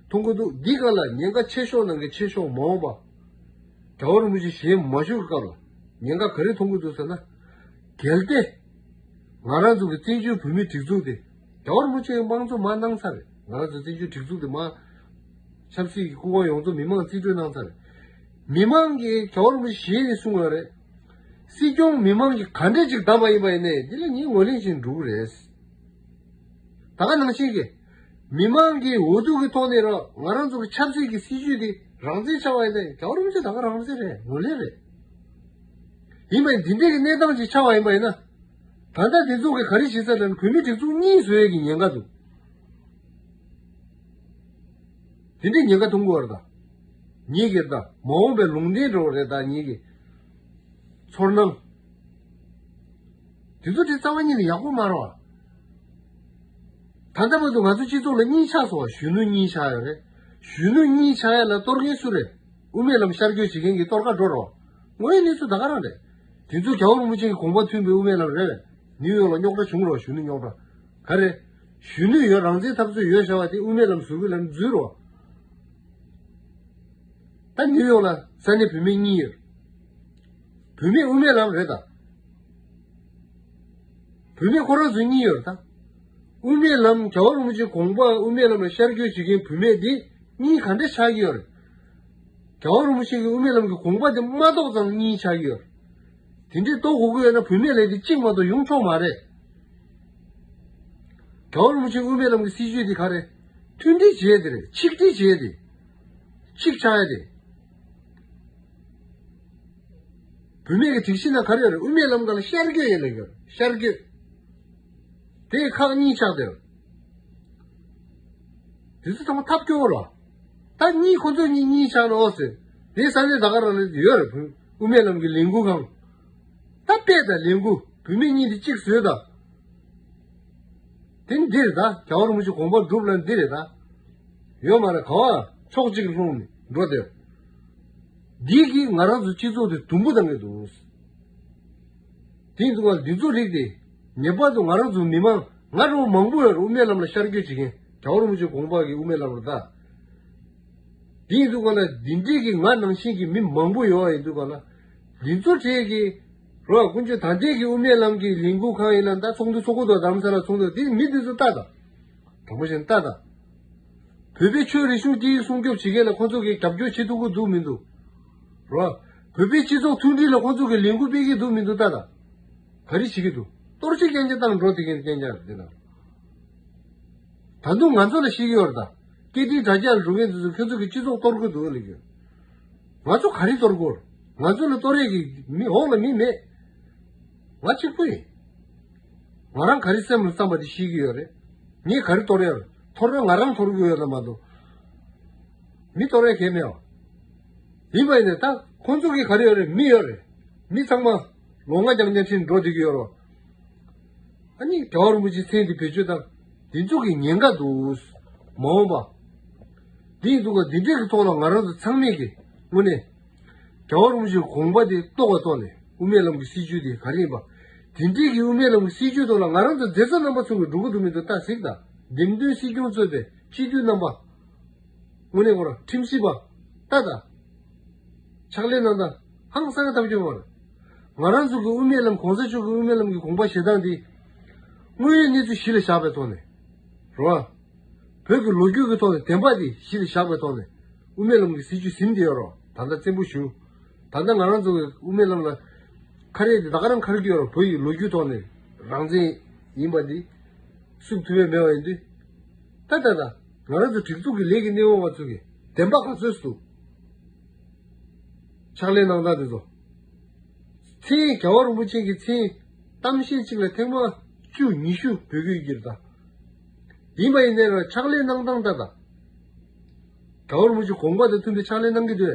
མཐོང་གི་འདུག་འདི་ག་ལ་ཉེན་ཁ་ཆེ་ཤོས་ནང་གི་ཆེ་ཤོས་མ་འོངས་པ་རྒྱལ་བ་རིན་པོ་ཆེ་ཞལ་མ་བཞུགས་སྐབས་ལ་ཉེན་ཁ་ག་རེ་མཐོང་གི་འདུག་ཟེར་ན། གལ་ཏེ་ང་རང་ཚོ་གི་བཙན་བྱོལ་བོད་མིའི་སྒྲིག་འཛུགས་དེ་རྒྱལ་བ་རིན་པོ་ཆེ་གི་དམངས་གཙོ་མར་གནང་ཚར་རེད། ང་རང་ཚོ་བཙན་བྱོལ་སྒྲིག་འཛུགས་དེ་མར་ཆབ་སྲིད་ཀྱི་སྐུ་དབང་ཡོངས་རྫོགས་མི་མང་རྩིས་སྤྲོད་གནང་ཚར་རེད། མི་མང་གིས་རྒྱལ་བ་རིན་པོ་ཆེ་ཞལ་ནས་གསུང་ཡོད་རེད། སྲིད་སྐྱོང་མི་མང་གིས་ག་འདྲས་ཅིག་བདམས་པ་ཡིན་པ་ཡིན་ནའི་འདི་ལ་ངས་ངོས་ལེན་བྱེད་འགྲོ་གི་རེད། ད་ག་ནང་བཞིན་གྱི་མི་མང་གི་འོས་བསྡུ་གི་ཐོག་ནས་ར་ང་རང་ཚོ་གི་ཆབ་སྲིད་ཀྱི་སྲིད་བྱུས་དེ་རང་བཙན་ཆགས་པ་ཡིན་ནའི་རྒྱལ་བ་རིན་པོ་ཆེ་ད་ག་རང་བཙན་རེད། ངོས་ལེན་རེད། ཡིན་པ་ཡིན་འདི་འདྲས་ཀྱི་གནས་སྟངས་ཅིག་ཆགས་པ་ཡིན་པ་ཡིན་ན། ད་ལྟ་དེ་ཚོ་གི་ག་རེ་བྱེད་ས་ལ་བོད་མི་སྒྲིག་འཛུགས་གཉིས་བཟོ་ཡས་ཀྱི་ཉེན་ཁ་འདུག་དེ་འདྲའི་ཉེན་ཁ་མཐོང་གི་ཡོད་རེད་ད། ངེད་ཀྱི་ད་མ་འོངས་པའི་ལུང་བསྟན་འགྲོ་བ་རེད་ད་ངེད་ཀྱི་ཚོར་སྣང་། དེ་ཚོ་དེ་རྩ་བ་ཉིད་ནས་ཡག་པོ་མ་རེད་བ། ད་ལྟ་བར་དུ་ང་ཚོ་སྤྱི་ཚོགས་ལ་གཉིས་ཆགས་སོང་བ། གཞོན་ནུ་གཉིས་ཆགས་ཡོད་རེད། གཞོན་ནུ་གཉིས་ཆགས་ཡ་ལ་གཏོར་མཁན་སུ་རེད། དབུ་མའི་ལམ་ཤར་བསྐྱོད་བྱེད་མཁན་གྱི་གཏོར་ཁ་འགྲོ་རོགས། དངོས་ཡོད་གནས་ཚུལ་ད་ག་རང་རེད། དེ་ཚོ་རྒྱལ་བ་རིན་པོ་ཆེ་གི་དགོངས་པ་མཐུན་པའི་དབུ་མའི་ལམ་རེད་བས། ནིའུ་ཡོག་ལ་རྙོག་དྲ་བྱུང་རོགས། གཞོན་ནུ་རྙོག་དྲ། ག་རེ། གཞོན་ནུ་ཡོད། རང་བཙན་འཐབ་རྩོད་ཡོད་ཟེར་བ་དེ་དབུ་མའི་ལམ་ཟུར་གི་ལམ་འཛུལ་རོགས། ད་ནིའུ་ཡོག་ལ་ས་གནས་བུད་མེད་གཉིས་ཡོད། བུད་མེད་དབུ་མའི་ལམ་རེད་ད། བུད་མེད་ཁོ་རང་ཚོ་གཉིས་ཡོད་རེད་ད། དབུ་མའི་ལམ་རྒྱལ་བ་རིན་པོ་ཆེའི་དགོངས་པ་དབུ་མའི་ལམ་ལ་ཤར་བསྐྱོད་བྱེད་མཁན་བུད་མེད་དེ་གཉིས་ག་འདྲ་ཆགས་ཀྱི་ཡོད་རེད། རྒྱལ་བ་རིན་པོ་ཆེ་གི་དབུ་མའི་ལམ་གྱི་དགོངས་པ་དེ་མ་རྟོགས་ཙང་གཉིས་ཆགས་ཀྱི་ཡོད་རེད། དེ་འདྲའི་རྟོགས་དགོས་ཀྱི་ཡོད་ན་བུད་མེད་ལས་དེ་གཅིག་མ་གཏོགས་ཡོང་ཆོག་མ་རེད། རྒྱལ་བ་རིན་པོ་ཆེའི་དབུ་མའི་ལམ་གྱི་སྲིད་བྱུས་དེ་ག་རེ། མཐུན་སྒྲིལ་བྱེད་དེ་རེད། ཆིག་སྒྲིལ་བྱེད་དེ། གཅིག་ཆགས་ཡ་དེ། བུད་མེད་ཀྱི་སྒྲིག་གཞི་ནང་ག་རེ་ཡོད་རེད། དབུ་མའི་ལམ་སྒང་ལ་ཤར་བསྐྱོད་ཡིན་ལ་ཡོད་རེད། ཤར་བསྐྱོད། དེ་ཁག་གཉིས་ཆགས་བསྡད་ཡོད་རེད། དེ་ཚོ་ཚང་མ་ཐབས་སྐྱོ་བོ་རེད། ད་གཉིས་ཁོ་ཚོ་གཉིས་གཉིས་ཆགས་ན་ཨོ་ཟེར། དེ་ས་གནས་ད་ག་རང་ལ་ཡོད་རེད། བུ་དབུ་མའི་ལམ་གྱི་ལས་འགུལ་ཁང་། ད་དཔེ་ད་ལས་འགུལ་བུད་མེད་གཉིས་དེ་གཅིག་བཟོས་ད། དེ་འདི་རེད་ད། རྒྱལ་བ་རིན་པོ་ཆེ་དགོངས་པ་སྒྲུབ་ལ་འདི་རེད་ད། ཡོད་མ་རེད། ག་བ་ཕྱོགས་གཅིག་ལྷུང་ནས་འགྲོ་དེ། འདི་གིས་ང་རང་ཚོ་སྤྱི་ཚོགས་དེ་དུམ་བུ་བཏང་གི་འདུག་དེ་ཡིན་དུས་ང་འདི་ཚོ་རིགས་དེ་ངེས་པར་དུ་ང་རང་ཚོ་མི་མང་ང་རང་མང་པོ་ཡོད་རེད། དབུ་མའི་ལམ་ལ་ཤར་བསྐྱོད་བྱེད་མཁན་རྒྱལ་བ་རིན་པོ་ཆེ་དགོངས་པ་གི་དབུ་མའི་ལམ་རེད་ད། དེ་ཡིན་དུས་ག་ལ་འདི་འདྲའི་གི་ང་ནང་བཞིན་གྱི་མི་མང་པོ་ཡོད་ཡིན་དུས་ག་ལ། འདི་ཚོ་གྲས་ཀྱི་རོ་ཀུན་སྤྱོད་ད་ལྟའི་གི་དབུ་མའི་ལམ་གྱི་ལས་འགུལ་ཁང་ཡིན་ན་ད་ཚོགས་འདུ་ཚོགས་གི་འདུག་དྷ་རམ་ས་ལ་ཚོགས་འདུ་དེ་མི་འདི་ཚོ་ལྟ་དང་། དྲང་པོ་བཤད་ན་ལྟ་དང་། བོད་པའི་ཆོས་རིག་གཞུང་སྐད་ཡིག་སྲུང་སྐྱོབ་བྱེད་མཁན་ལ་ཁོ་ཚོ་གིས་རྒྱབ་སྐྱོར་བྱེད་ཐུབ་ཀྱི་འདུག་མི་འདུག་རོ། བོད་པའི་སྤྱི་ཚོགས་མཐུན་སྒྲིལ་ལ་ཁོ་ཚོ་གིས་ལས་འགུལ་སྤེལ་གྱི་འདུག་མི་འདུག་ལྟ་དང་། ག་རེ་བྱེད་ཀྱི་འདུག་གཏོར་བཤིག་རྐྱང་རྐྱང་བཏང་འགྲོ་དེ་གན་རྐྱང་རྐྱང་རེད་དེ་ན། ད་དུང་ང་ཚོ་ལ་ཤེས་ཀྱི་ཡོད་རེད་ད། སྐད་འཕྲིན་དྲ་རྒྱ་ལ་འགྲོ་མཁན་དེ་ཚོ་ཁྱོད་ཚོ་གི་སྤྱི་ཚོགས་གཏོར་གི་འདུག་ལབ་ཀྱི་ཡོད། ང་ཚོ་ག་རེ་གཏོར་དགོས། ང་ཚོ་ལ་གཏོར་ཡས་ཀྱི་མི་འོག་ལ་མི་མེད། ང་གཅིག་པུ་ཡིན། ང་རང་ག་རེ་སེམས་ལ་བསམ་པ་དེ་ཤེས་ཀྱི་ཡོད་རེད། ངས་ག་རེ་གཏོར་ཡོད་རེད། གཏོར་ན་ང་རང་གཏོར་གི་ཡོད་ན་མ་གཏོགས། མི་གཏོར་ཡས་གལ་མེད་བ། ཡིན་པ་ཡིན་ནའི་ད་ཁོང་ཚོ་གི་ག་རེ་ཡོད་རེད། མི་ཡོད་རེད། མི་ཚང་མ་ལོ་ལྔ་རྐྱང་རྐྱང་ཕྱིན་འགྲོ་བསྡད་ཀྱི་ཡོད་རེད། ཨ་ནི་རྒྱལ་བ་རིན་པོ་ཆེའི་མཚན་དེ་བེད་སྤྱོད་དང་འདི་ཚོ་གི་ཉེན་ཁ་འདུག་མ་འོངས་པ། འདི་ཡིན་འདུག་ག་འདི་འདྲས་ཀྱི་ཐོག་ལ་ང་རང་ཚོ་ཚང་མས་ཀྱི་དངོས་གནས་རྒྱལ་བ་རིན་པོ་ཆེའི་དགོངས་པ་དེ་རྟོགས་པ་ཐོག་ནས་དབུ་མའི་ལམ་གྱི་སྲིད་བྱུས་དེ་ག་རེ་ཡིན་པ། དེ་འདྲས་ཀྱི་དབུ་མའི་ལམ་གྱི་སྲིད་བྱུས་ཐོག་ལ་ང་རང་ཚོ་མཛད་བཟང་རྣམ་པ་ཚོ་གི་འགྲོ་གི་འདུག་མི་འདུག་ལྟ་གཟིགས་དང་། འདེམས་ཐོན་སྲིད་སྐྱོང་གཙོས་པའི་སྤྱི་འཐུས་རྣམ་པ། དངོས་གནས་ཁོ་རང་ཁྲིམས་ཞིབ་པ་ལྟ་དང་། ཕྱག་ལས་གནང་སྟངས་ཧང་སང་ཐབས་སྐྱོ་པོ་རེད། ང་རང་ཚོ་གི་དབུ་མའི་ལམ་གོང་ས་མཆོག་གི་དབུ་མའི་ལམ་གྱི་དགོངས་པ་བཞེས་སྟངས་འདི། དངོས་ཡོད་གནས་ཚུལ་གཞི་ལ་བཞག་པའི་ཐོག་ནས། རེད་བ། བོད་ཀྱི་ལོ་རྒྱུས་ཀྱི་ཐོག་ནས་བདེན་པ་འདི་གཞི་ལ་བཞག་པའི་ཐོག་ནས། དབུ་མའི་ལམ་གྱི་སྲིད་བྱུས་ཟིན་བསྡད་ཡོད་རེད། ད་ལྟ་བཙན་པོ་ཞུ། ད་ལྟ་ང་རང་ཚོ་གི་དབུ་མའི་ལམ་ལ། ཁ་རས་འདི་ད་ག་རང་འཁར་གྱི་ཡོད་རེད། བོད་ཀྱི་ལོ་རྒྱུས་ཐོག་ནས་རང་བཙན་ཡིན་པ་འདི། བསུབ་ཐུབ་ཡས་མེད་པ་ཡིན་དུས། ད་ད་ད། ང་རང་ཚོ་སྒྲིག་འཛུགས་ཀྱི་ལས་ཀྱི་གནས་བབ་པ་ཚོ་གི་བདེན་པ་ག་ཚོད་འདུག་ཕྱག་ལས་གནང་སྟངས་དེ་ཚོ། མཚན་རྒྱལ་བ་རིན་པོ་ཆེ་གི་མཚན་གཏམ་བཤད་གཅིག་ལ་ཐེངས་མ་བཅུ་ཉི་ཤུ་འབོད་སྐུལ་གྱིར་ད། ཡིན་པ་ཡིན་ནའི་ར་ཕྱག་ལས་གནང་སྟངས་ད་ད། རྒྱལ་བ་རིན་པོ་ཆེ་དགོངས་པ་དང་མཐུན་པའི་ཕྱག་ལས་གནང་གི་འདུག་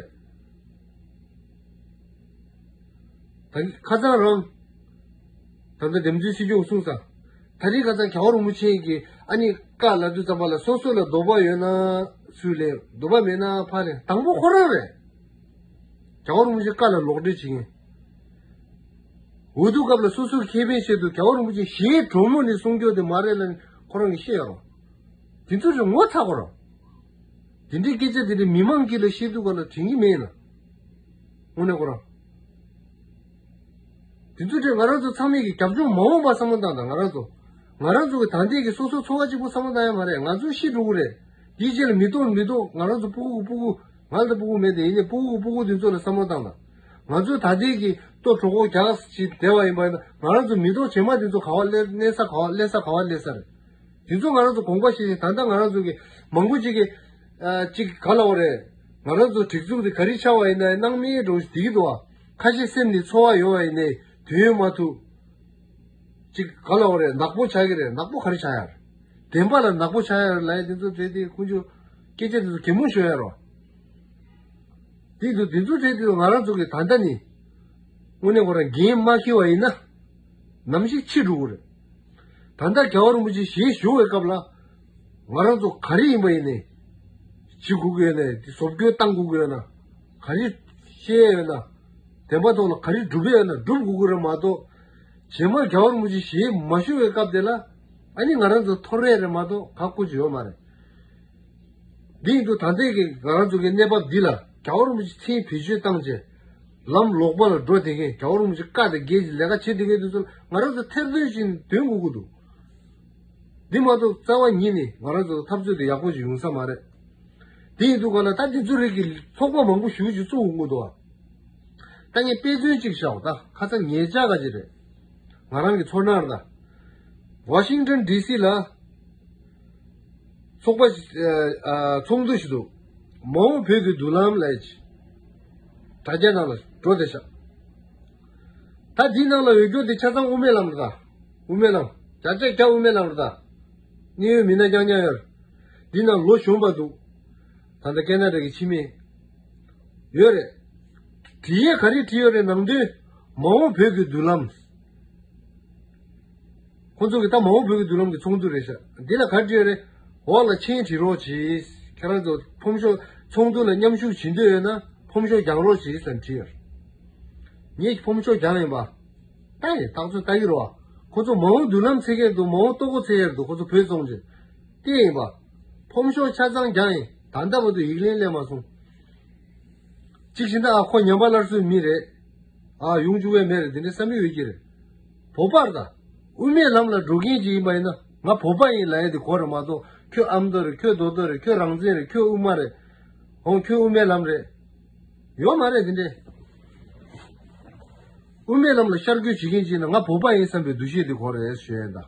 ད་ཁ་སང་རང་། ད་ལྟ་འདེམས་ཐོན་སྲིད་སྐྱོང་གསུངས་ས། ད་རེས་ཁ་སང་རྒྱལ་བ་རིན་པོ་ཆེ་གིས་ཨ་ནི་བཀའ་ལབ་དུས་ཙམ་པ་ལ་སོ་སོ་ལ་འདོད་པ་ཡོད་ན་ཚུར་ལེན། འདོད་པ་མེད་ན་ཕར་ལེན། དང་པོ་ཁོ་རང་རེད། རྒྱལ་བ་རིན་པོ་ཆེ་བཀའ་ལ་ལོག་འགྲེལ་བྱེད་མཁན། འོས་བསྡུ་སྐབས་ལ་སོ་སོའི་ཁེ་ཕན་ཆེད་དུ་རྒྱལ་བ་རིན་པོ་ཆེ་ཞེ་གྲོས་མོལ་ནས་གསུང་རྒྱུ་དེ་མ་རེད་ལབ་ནས་ཁོ་རང་གིས་བཤད་ཡོད་རེད། དེ་ཚོ་ཞིག་ངོ་ཚ་དགོས་རེད། དེ་འདྲའི་སྐད་ཆ་དེ་འདྲའི་མི་མང་དཀྱིལ་ལ་བཤད་དུས་ག་ལ་དྲན་གྱི་མེད་ན། དངོས་གནས་ཁོ་རང་། དེ་ཚོ་དེ་ང་རང་ཚོ་ཚང་མས་ཀྱི་རྒྱབ་ལྗོངས་མ་འོངས་པ་བསམ་བློ་བཏང་དང་། ང་རང་ཚོ། ང་རང་ཚོ་གི་ད་ལྟའི་གི་སོ་སོ་འཚོ་བ་གཅིག་པུ་བསམ་བློ་བཏང་ཡ་མ་རེད། ང་ཚོ་ཤི་འགྲོ་གི་རེད། དེའི་རྗེས་ལ་མི་ཐོག་མི་ཐོག་ང་རང་ཚོ་སྤུ་གུ་གི་སྤུ་གུ། ང་ལ་སྤུ་གུ་མེད་དེ་ཡིན་ནའི་སྤུ་གུ་གི་སྤུ་གུ་དེ་ཚོ་ལ་བསམ་བློ་བཏང་དང་། ང་ཚོ་ད་ལྟའི་གི་ལྟོ་གྲོད་ཁོག་རྒྱགས་ཅིག་བསྡད་པ་ཡིན་པ་ཡིན་ན། ང་རང་ཚོ་མི་ཐོག་རྗེས་མ་དེ་ཚོ་ག་བ་སླེབས། གནས་ས་ག་བ་སླེབས་ས། ག་བ་སླེབས་ས་རེད། དེ་ཚོ་ང་རང་ཚོ་དགོངས་པ་བཞེས་ཤིང་། ད་ལྟ་ང་རང་ཚོ་གི་མང་པོ་ཅིག་གིས། ཨ། ཅིག་ག་ལབ་དགོས་རེད། ང་རང་ཚོ་སྒྲིག་འཛུགས་དེ་ག་རེ་ཆགས་པ་ཡིན་ན་སྣང་མེད་འགྲོ་བསྡད་ཀྱི་འདུག་བ། ཁ་ཤས་སེམས་ནས་ཚོར་བ་ཡོད་པ་ཡིན་ནའི་དུས་ཡུན་མ་ཐུབ། ཅིག་ག་ལབ་དགོས་རེད། ནག་པོ་ཆགས་ཀྱི་རེད། ནག་པོ་ག་རེ་ཆགས་ཡ་རེད། བདེན་པ་ལ་ནག་པོ་ཆགས་ཡ་རེད་ལབ་ཡ་དེ་ཚོ་བྱས་ཏེ། ཁོང་ཚོ་སྐད་ཆ་དེ་ཚོ་གད་མོ་ཤོར་ཡ་རེད། དེ་ཚོ་དེ་ཚོ་བྱས་ཏེ་ང་རང་ཚོ་གི་ད་ལྟ་ནས་དངོས་གནས་ཁོ་རང་འགན་མ་འཁྱེར་བ་ཡིན་ན། ནམ་ཞིག་འཆི་འགྲོ་གི་རེད། ད་ལྟ་རྒྱལ་བ་རིན་པོ་ཆེ་ཞལ་བཞུགས་པའི་སྐབས་ལ། ང་རང་ཚོ་ག་རེ་ཡིན་པ་ཡིན་ནའི་བྱེད་དགོས་ཀྱི་ཡོད་ནའི། དེ་བཟོ་བཀོད་བཏང་དགོས་ཀྱི་ཡོད་ན། ག་རེ་བཤད་ཡོད་ན། བདེན་པ་ཐོག་ལ་ག་རེ་སྒྲུབ་ཡོད་ན་སྒྲུབ་དགོས་ཀྱི་རེད་མ་གཏོགས། རྗེས་མ་རྒྱལ་བ་རིན་པོ་ཆེ་ཞལ་མ་བཞུགས་པའི་སྐབས་དེ་ལ། ཨ་ནི་ང་རང་ཚོ་འཐོར་ཡས་རེད་མ་གཏོགས་ག་ཀུ་ཅི་ཡོད་མ་རེད། འདི་ཡིན་དུས་ད་ལྟའི་གི་ང་རང་ཚོ་གི་གནས་བབ་འདི་ལ་རྒྱལ་བ་རིན་པོ་ཆེ་མཚན་བེད་སྤྱོད་བཏང་བྱས། ལམ་ལོག་པ་ལ་འགྲོ་བསྡད་མཁན། རྒྱལ་བ་རིན་པོ་ཆེ་བཀའ་དང་འགལ་གྱི་ལས་ཀ་བྱེད་བསྡད་མཁན་དེ་ཚོ་ལ་ང་རང་ཚོ་ཐེར་འདོན་བྱས་ནས་འདོན་དགོས་ཀྱི་འདུག་འདི་མ་གཏོགས་རྩ་བ་ཉིད་ནས་ང་རང་ཚོ་འཐབ་རྩོད་དེ་ཡག་པོ་ཞིག་ཡོང་ས་མ་རེད། དེ་ཡིན་དུས་ག་ལ་ད་འདི་ཚོ་རིགས་ཀྱི་ཚོགས་པ་མང་པོ་ཞེ་པོ་ཅིག་བཙུགས་ཡོང་གི་འདུག་བ། ད་ངས་དཔེ་མཚོན་གཅིག་བཞག་ད། ཁ་སང་ཉེ་ཆར་ག་ཅིག་རེད། ང་རང་གི་ཚོར་སྣང་རེད་ད། ཝ་ཤིང་ཏོན་ཌི་སི་ལ་ཚོགས་པ་ཞིག་ཨ། ཨ། ཚོགས་འདུ་ཞིག་འདུག་མ་འོངས་བོད་ཀྱི་མདུན་ལམ་ལབ་ཡས་ཅིག་དྲ་རྒྱ་ནང་ལ་འགྲོ་བསྡད་ཤག་ད་འདིའི་ནང་ལ་ཡོད་རྒྱུ་དེ་ཆ་ཚང་དབུ་མའི་ལམ་རེད་ད། དབུ་མའི་ལམ། བརྒྱ་ཆ་བརྒྱ་དབུ་མའི་ལམ་རེད་ད། གནད་ཡོད་མི་སྣ་རྐྱང་རྐྱང་ཡོད་རེད། འདི་ནང་ལོ་གཞོན་པ་འདུག་ད་ལྟ་ཁེ་ན་ཌ་གི་ཕྱི་མི་ཡོད་རེད། བྲིས་ཡས་ག་རེ་བྲིས་ཡོད་རེད། ནང་དོན། མ་འོངས་བོད་ཀྱི་མདུན་ལམ། ཁོང་ཚོ་གི་ད་མ་འོངས་བོད་ཀྱི་མདུན་ལམ་གྱི་ཚོགས་འདུ་རེད་ཤག་འདི་ལ་ག་རེ་བྲིས་ཡོད་རེད། འོག་ལ་མཆན་བྲིས་རོགས་གྱིས། ཁྱེད་རང་ཚོ་ཕོམ་ཤོག་ཚོགས་འདུ་ལ་མཉམ་ཞུགས་བྱེད་འདོད་ཡོད་ན་ཕོམ་ཤོག་རྒྱག་རོགས་གྱིས་ཟེར་བྲིས་ཡོད། ངས་ཕོམ་ཤོག་རྒྱག་ཡིན་པ། ལྟ་ཡིན། རྟགས་ཚོད་ལྟ་གི་རོགས། ཁོ་ཚོ་མ་འོངས་མདུན་ལམ་འཚོལ་མཁན་འདུག་མ་འོངས་ལྟོ་གོས་འཚོལ་མཁན་འདུག་ཁོ་ཚོ་བོད་བཙོང་བྱས། ལྟས་ཡིན་པ། ཕོམ་ཤོག་ཆ་ཚང་རྒྱག་ཡིན། ད་ལྟ་བར་དུ་ཡིག་ལན་སླེབས་མ་སོང་། གཅིག་བྱས་ན། ཨ། ཁོ་ཉམས་པ་སླར་གསོའི་མི་རེད། ཨ། ཡོང་བཅུག་པའི་མི་རེད། དེ་འདྲའི་བསམ་ཡུལ་ཡོད་ཀྱི་རེད། བོད་པ་རེད་ད། དབུ་མའི་ལམ་ལ་འགྲོ་མཁན་ཅིག་ཡིན་པ་ཡིན་ན། ང་བོད་པ་ཡིན་ལབ་ཡས་དེ་གོ་རེད་མ་གཏོགས། ཁྱོད་ཨ་མདོ་རེད། ཁྱོད་རྡོ་རྡོ་རེད། ཁྱོད་རང་བཙན་རེད། ཁྱོད་དབུ་མ་རེད། འོང་། ཁྱོད་དབུ་མའི་ལམ་རེད། ཡོད་མ་རེད་དེ་འདྲའི། དབུ་མའི་ལམ་ལ་ཤར་བསྐྱོད་བྱེད་མཁན་ཅིག་ན་ང་བོད་པ་ཡིན་བསམ་པའི་འདུ་ཤེས་དེ་དགོས་རེད་ཞུ་ཡིན་ད།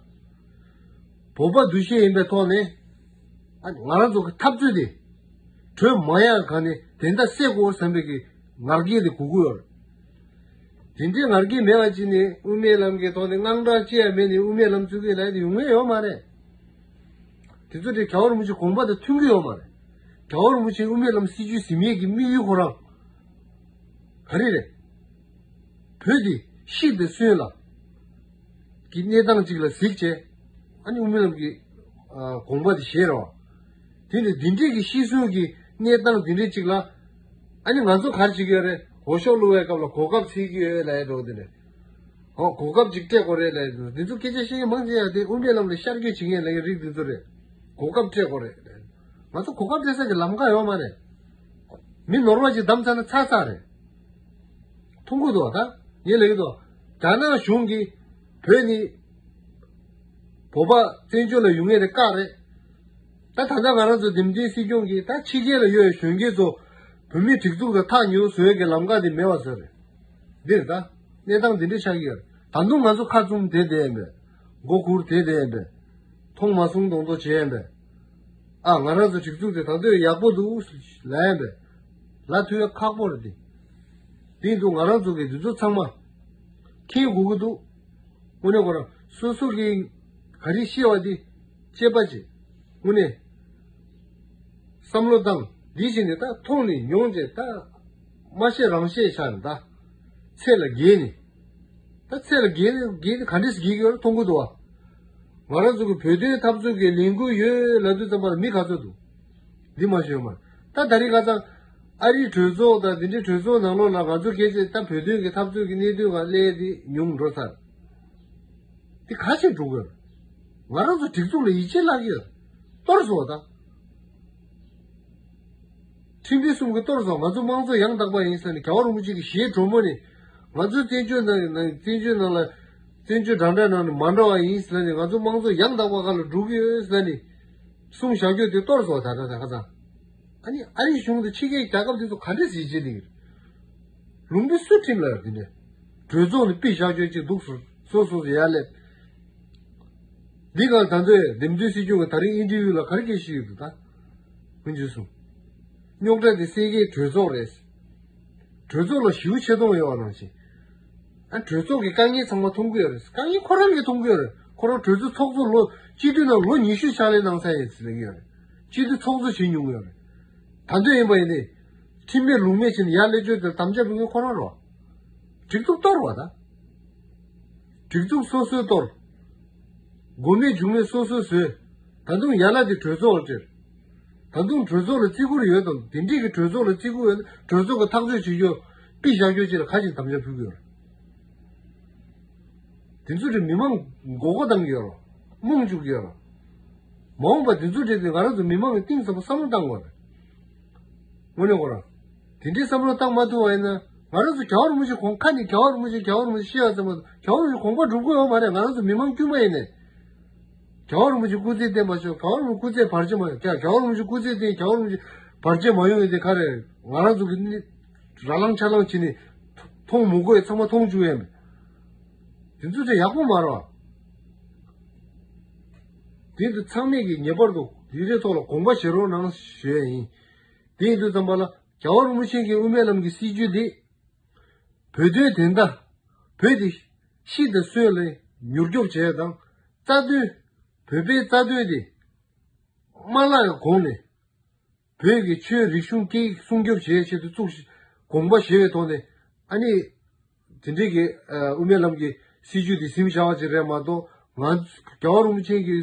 བོད་པ་འདུ་ཤེས་ཡིན་པའི་ཐོག་ནས། ཨ། ང་རང་ཚོ་གི་འཐབ་རྩོད་དེ་གྲོལ་མ་ཡག་ག་ནས་དེ་འདྲ་སེལ་དགོས་བསམ་པའི་གི་ང་རྒྱལ་དེ་དགོས་ཀྱི་ཡོད་རེད། དེ་འདྲའི་ང་རྒྱལ་མེད་པ་ཅིག་ནས་དབུ་མའི་ལམ་གྱི་ཐོག་ནས་དངངས་སྐྲག་ཅི་ཡང་མེད་ནས་དབུ་མའི་ལམ་བཙུགས་ཀྱི་ལབ་དེ་ཡོང་ངེས་ཡོད་མ་རེད། དེ་ཚོ་དེ་རྒྱལ་བ་རིན་པོ་ཆེ་དགོངས་པ་དང་མཐུན་གྱི་ཡོད་མ་རེད། རྒྱལ་བ་རིན་པོ་ཆེ་དབུ་མའི་ལམ་སྲིད་བྱུས་ཟིན་ཡས་ཀྱི་དམིགས་ཡུལ་ཁོ་རང་ག་རེ་རེད། བོད་དེ་ཤི་དེ་སོན་ལ་གི་གནས་སྟངས་ཅིག་ལ་གཟིགས་བྱས། ཨ་ནི་དབུ་མའི་ལམ་གྱི། ཨ། དགོངས་པ་དེ་བཞེས་རོགས། དེ་ནས་འདི་འདྲའི་གི་ཤི་གསོན་གྱི་གནས་སྟངས་འདི་འདྲའི་ཅིག་ལ། ཨ་ནི་ང་ཚོ་ག་རེ་བྱེད་ཀྱི་ཡོད་རེད། འོས་ཤོག་བླུག་པའི་སྐབས་ལ་གོ་སྐབས་འཚོལ་གྱི་ཡོད་ལབ་ཡ་འདྲ་བོ་དེ་འདྲ། ཨོ། གོ་སྐབས་ཅིག་སྤྲད་དགོས་རེད་ལབ་ཡ་འདི་ཚོ། སྐད་ཆ་བཤད་མཁན་མང་ཆེ་ཡ་དེ་དབུ་མའི་ལམ་ལ་ཤར་བསྐྱོད་བྱེད་མཁན་ལབ་ཡ་རིགས་འདི་ཚོ་རེད། གོ་སྐབས་སྤྲད་དགོས་རེད། ང་ཚོ་གོ་སྐབས་སྤྲད་ས་ཀྱི་ལམ་ཁ་ཡོད་མ་རེད། མི་ནོར་བ་ཅིག་བདམས་ཚར་ན་ཚར་ཚར་རེད། མཐོང་གི་འདུག་ད་ངས་ལབ་ཀྱི་འདུག་རྒྱ་ནག་གཞུང་གིས་བོད་ནི་བོད་པ་བཙན་བྱོལ་ལ་ཡོང་ངེས་རེད། བཀག་རེད། ད་ད་ལྟ་ང་རང་ཚོ་འདེམས་ཐོན་སྲིད་སྐྱོང་གིས་ད་ཕྱི་རྒྱལ་ལ་ཡོད་པའི་གཞོན་སྐྱེས་ཚོ་བོད་མིའི་སྒྲིག་འཛུགས་དང་ཐག་ཉེ་པོ་བཟོ་ཡས་ཀྱི་ལམ་ཁ་དེ་མེད་པ་བཟོས་རེད། འདི་རེད་ད། གནས་སྟངས་འདི་འདྲ་ཆགས་ཀྱི་ཡོད་རེད། ད་དུང་ང་ཚོ་ཁ་བཙུམ་བསྡད་བསྡད་ཡིན་པས། མགོ་སྒུར་བསྡད་བསྡད་ཡིན་པས། མཐོང་མ་སོང་མདོག་མདོག་བྱས་ཡིན་པས། ཨ། ང་རང་ཚོ་སྒྲིག་འཛུགས་དེ་ད་དུང་ཡག་པོ་འདུག་ལབ་ཡིན་པས། ལབ་ཐུབ་ཡ་ཁག་པོ་རེད་དེ། དེ་ཡིན་དུས་ང་རང་ཚོ་གི་འདི་ཚོ་ཚང་མ་མཁྱེན་དགོས་ཀྱི་འདུག་དངོས་གནས་ཁོ་རང་སོ་སོ་གི་ག་རེ་ཤེས་པ་དེ་དཔྱད་པ་བྱེད། དངོས་གནས་བསམ་བློ་བཏང་། འདི་བྱས་ནས་ད་མཐོང་ནས་མྱོང་བྱས། ད་མ་ཤེས་རང་ཤེས་ཆགས་ནས། ད་ཚད་ལ་བརྒལ་ནས། ད་ཚད་ལ་བརྒལ་ནས་བརྒལ་ནས་ག་འདྲས་སེ་བརྒལ་གྱི་ཡོད་རེད། མཐོང་གི་འདུག་བ། ང་རང་ཚོ་གི་བོད་དོན་འཐབ་རྩོད་ཀྱི་ལས་འགུལ་ཡོད་ལབ་དུས་ཙམ་པ་ལ་མི་ག་ཚོད་འདུག་འདི་མ་ཤེས་ཡོད་མ་རེད། ད་ད་རེས་ཁ་སང་ ཨ་རིའི་གྲོས་ཚོགས་དང་དེ་འདྲའི་གྲོས་ཚོགས་ནང་ལོགས་ལ་ང་ཚོ་སྐད་ཆ་ད་བོད་དོན་གྱི་འཐབ་རྩོད་ཀྱི་གནད་དོན་སྒང་སླེབས་དེ་ཉུང་འགྲོ་ཚར། དེ་ག་ཞིག་འགྲོ་དགོས། ང་རང་ཚོ་སྒྲིག་འཛུགས་ལ་ཡིད་ཆེས་བརླག་གི་ཡོད། གཏོར་བཟོ་དང་། ཁྲིམས་དཔོན་གསུམ་གྱིས་གཏོར་བཟོ། ང་ཚོ་དམངས་གཙོ་ཡང་དག་པ་ཡིན་ཟེར་ནས་རྒྱལ་བ་རིན་པོ་ཆེ་གི་ཞལ་དྲོན་མོ་ནས། ང་ཚོའི་བཙན་བྱོལ་ནང་ནང་བཙན་བྱོལ་ནང་ལ་བཙན་བྱོལ་དྲ་འབྲེལ་ནང་ནས་མ་འགྲོ་བ་ཡིན་ཟེར་ནས། ང་ཚོ་དམངས་གཙོ་ཡང་དག་པ་སྒང་ལ་འགྲོ་གི་ཡོད་ཟེར་ནས་གསུངས་བཞག་རྒྱུ་དེ་གཏོར་བཟོ་ད་ད་ད་ག་ཚང་། ཨ་ནི་ཨ་རིའི་གཞུང་དང་ཕྱི་རྒྱལ་རྒྱལ་ཁབ་དེ་ཚོ་ག་འདྲས་ཡིད་ཆེས་གནང་གི་རེད། ལུང་པ་སུས་ཁྲིམས་ལ་ཡོད་དེ་འདྲས། གྲོས་ཚོགས་ནས་ཕུད་བཞག་རྒྱུ་ཅིག་འདུག་སོ་སོ་སོ་ཡར་སླེབས། འདི་ག་ད་ཚོད་འདེམས་ཐོན་སྲིད་སྐྱོང་གི་ད་རིང་ཨིན་ཊར་ཝིའུ་ལ་ག་རེ་སྐད་ཆ་བཤད་ཀྱི་འདུག་ད། ཀུན་སྤྱོད་གསུམ། རྙོག་དྲ་དེ་སེལ་མཁན་གྲོས་ཚོགས་རེད། གྲོས་ཚོགས་ལ་ཞེ་པོ་ཆེ་མཐོང་ཡོད་པ་ནང་བཞིན། ཨ། གྲོས་ཚོགས་ཀྱི་དཀའ་ངལ་ཚང་མ་མཐོང་གི་ཡོད་རེད། དཀའ་ངལ་ཁོ་རང་གིས་མཐོང་གི་ཡོད་རེད། ཁོ་རང་གྲོས་ཚོགས་ཚོགས་གཙོ་ལོ། སྤྱི་འཐུས་ནང་ལོ་ཉི་ཤུ་ཕྱག་ལས་གནང་ས་ཡིན་ཟེར་ལབ་ཀྱི་ཡོད་རེད། སྤྱི་འཐུས་ཚོགས་གཙོ་བྱེད་མྱོང་གི་ཡོད་རེད། ད་དུང་ཡིན་པ་ཡིན་ནའི། ཁྲིམས་མེད་ལུགས་མེད་བྱས་ནས་ཡར་སླེབས་བྱས་དེ་དམ་བཅའ་ཕུལ་མཁན་ཁོ་རང་རེད། སྒྲིག་འཛུགས་གཏོར་བ་དང་། སྒྲིག་འཛུགས་སོ་སོས་གཏོར། མགོ་མེད་མཇུག་མེད་སོ་སོས་བཟོས། ད་དུང་ཡར་ལ་དེ་གྲོས་ཚོགས་ལ་སྤྲད། ད་དུང་གྲོས་ཚོགས་ལ་བརྩི་བཀུར་ཡོད་དམ། དེ་འདྲས་ཀྱི་གྲོས་ཚོགས་ལ་བརྩི་བཀུར་ཡོད་ན། གྲོས་ཚོགས་ཀྱིས་ཐག་གཅོད་བྱེད་རྒྱུ་ཕུད་བཞག་རྒྱུ་ཅིག་ལ་ག་ཅིག་དམ་བཅའ་ཕུལ་གྱི་ཡོད་རེད། དེ་ཚོ་རེད། མི་མང་མགོ་སྐོར་བཏང་གི་ཡོད་རེད། རྨོངས་བཅུག་གི་ཡོད་རེད། མ་འོངས་པ་དེ་ཚོ་རེད་དེ་ང་རང་ཚོ་མི་མང་གི་གཏིང་ཟབ་པོ་བསམ་བློ་བཏང་དགོས་རེད། དངོས་གནས་ཁོ་རང་། དེ་འདྲའི་བསམ་བློ་བཏང་མ་ཐུབ་པ་ཡིན་ན། ང་རང་ཚོ་རྒྱལ་བ་རིན་པོ་ཆེ་དགོངས། ཁ་ནས་རྒྱལ་བ་རིན་པོ་ཆེ་རྒྱལ་བ་རིན་པོ་ཆེ་བཤད་ཡ་ཙམ་མ་གཏོགས་རྒྱལ་བ་རིན་པོ་ཆེ་དགོངས་པ་སྒྲུབ་ཀྱི་ཡོད་མ་རེད། ང་རང་ཚོ་མི་མང་དཀྱུས་མ་ཡིན་ནས། རྒྱལ་བ་རིན་པོ་ཆེ་སྐུ་ཚེ་བརྟན་པ་ཤོག་རྒྱལ་བ་རིན་པོ་ཆེ་སྐུ་ཚེ་བར་ཆད་མ་ཡོང་། རྒྱལ་རྒྱལ་བ་རིན་པོ་ཆེ་སྐུ་ཚེ་བརྟན། རྒྱལ་བ་རིན་པོ་ཆེ་བར་ཆད་མ་ཡོང་ཡོད་དེ་ག་རེ། ང་རང་ཚོ་གི་ནི་ར་ལངས་ཆ་ལངས་བྱས་ནས་མཐོང་མ་དགོས་ཡ་ཚང་མ་མཐོང་བཅུག་ཡ་མེད། དེ་ཚོ་དེ་ཡག་པོ་མ་རེད་བ། དེ་ཚོ་ཚང་མས་ཀྱིས་ངེས་པར་དུ་འདི་རེ་ཐོག་ལ་དགོངས་པ་བཞེས་རོགས་གནང་ཞུ་ཡ་ཡིན། དེ་ཡིན་དུས་ཙམ་པ་ལ་རྒྱལ་བ་རིན་པོ་ཆེ་གི་དབུ་མའི་ལམ་གྱི་སྲིད་བྱུས་འདི། བོད་དོན་བདེན་མཐའ། བོད་དེ་སྤྱི་དང་སྲོལ་ལ་མྱུར་སྐྱོབ་བྱེད་ཡ་དང་། རྩ་དོན། བོད་པའི་རྩ་དོན་དེ་མ་བརླག་གི་གོང་ནས། བོད་ཀྱི་ཆོས་རིག་གཞུང་སྐད་ཡིག་སྲུང་སྐྱོབ་བྱེད་ཆེད་དུ་བཙུགས་ཤིག་དགོངས་པ་བཞེས་པའི་ཐོག་ནས། ཨ་ནི་དེ་འདྲའི་གི་ཨ་དབུ་མའི་ལམ་གྱི་སྲིད་བྱུས་དེ་ཟིན་བཞག་པ་ཅིག་རེད་མ་གཏོགས། ང་རྒྱལ་བ་རིན་པོ་ཆེ་གི་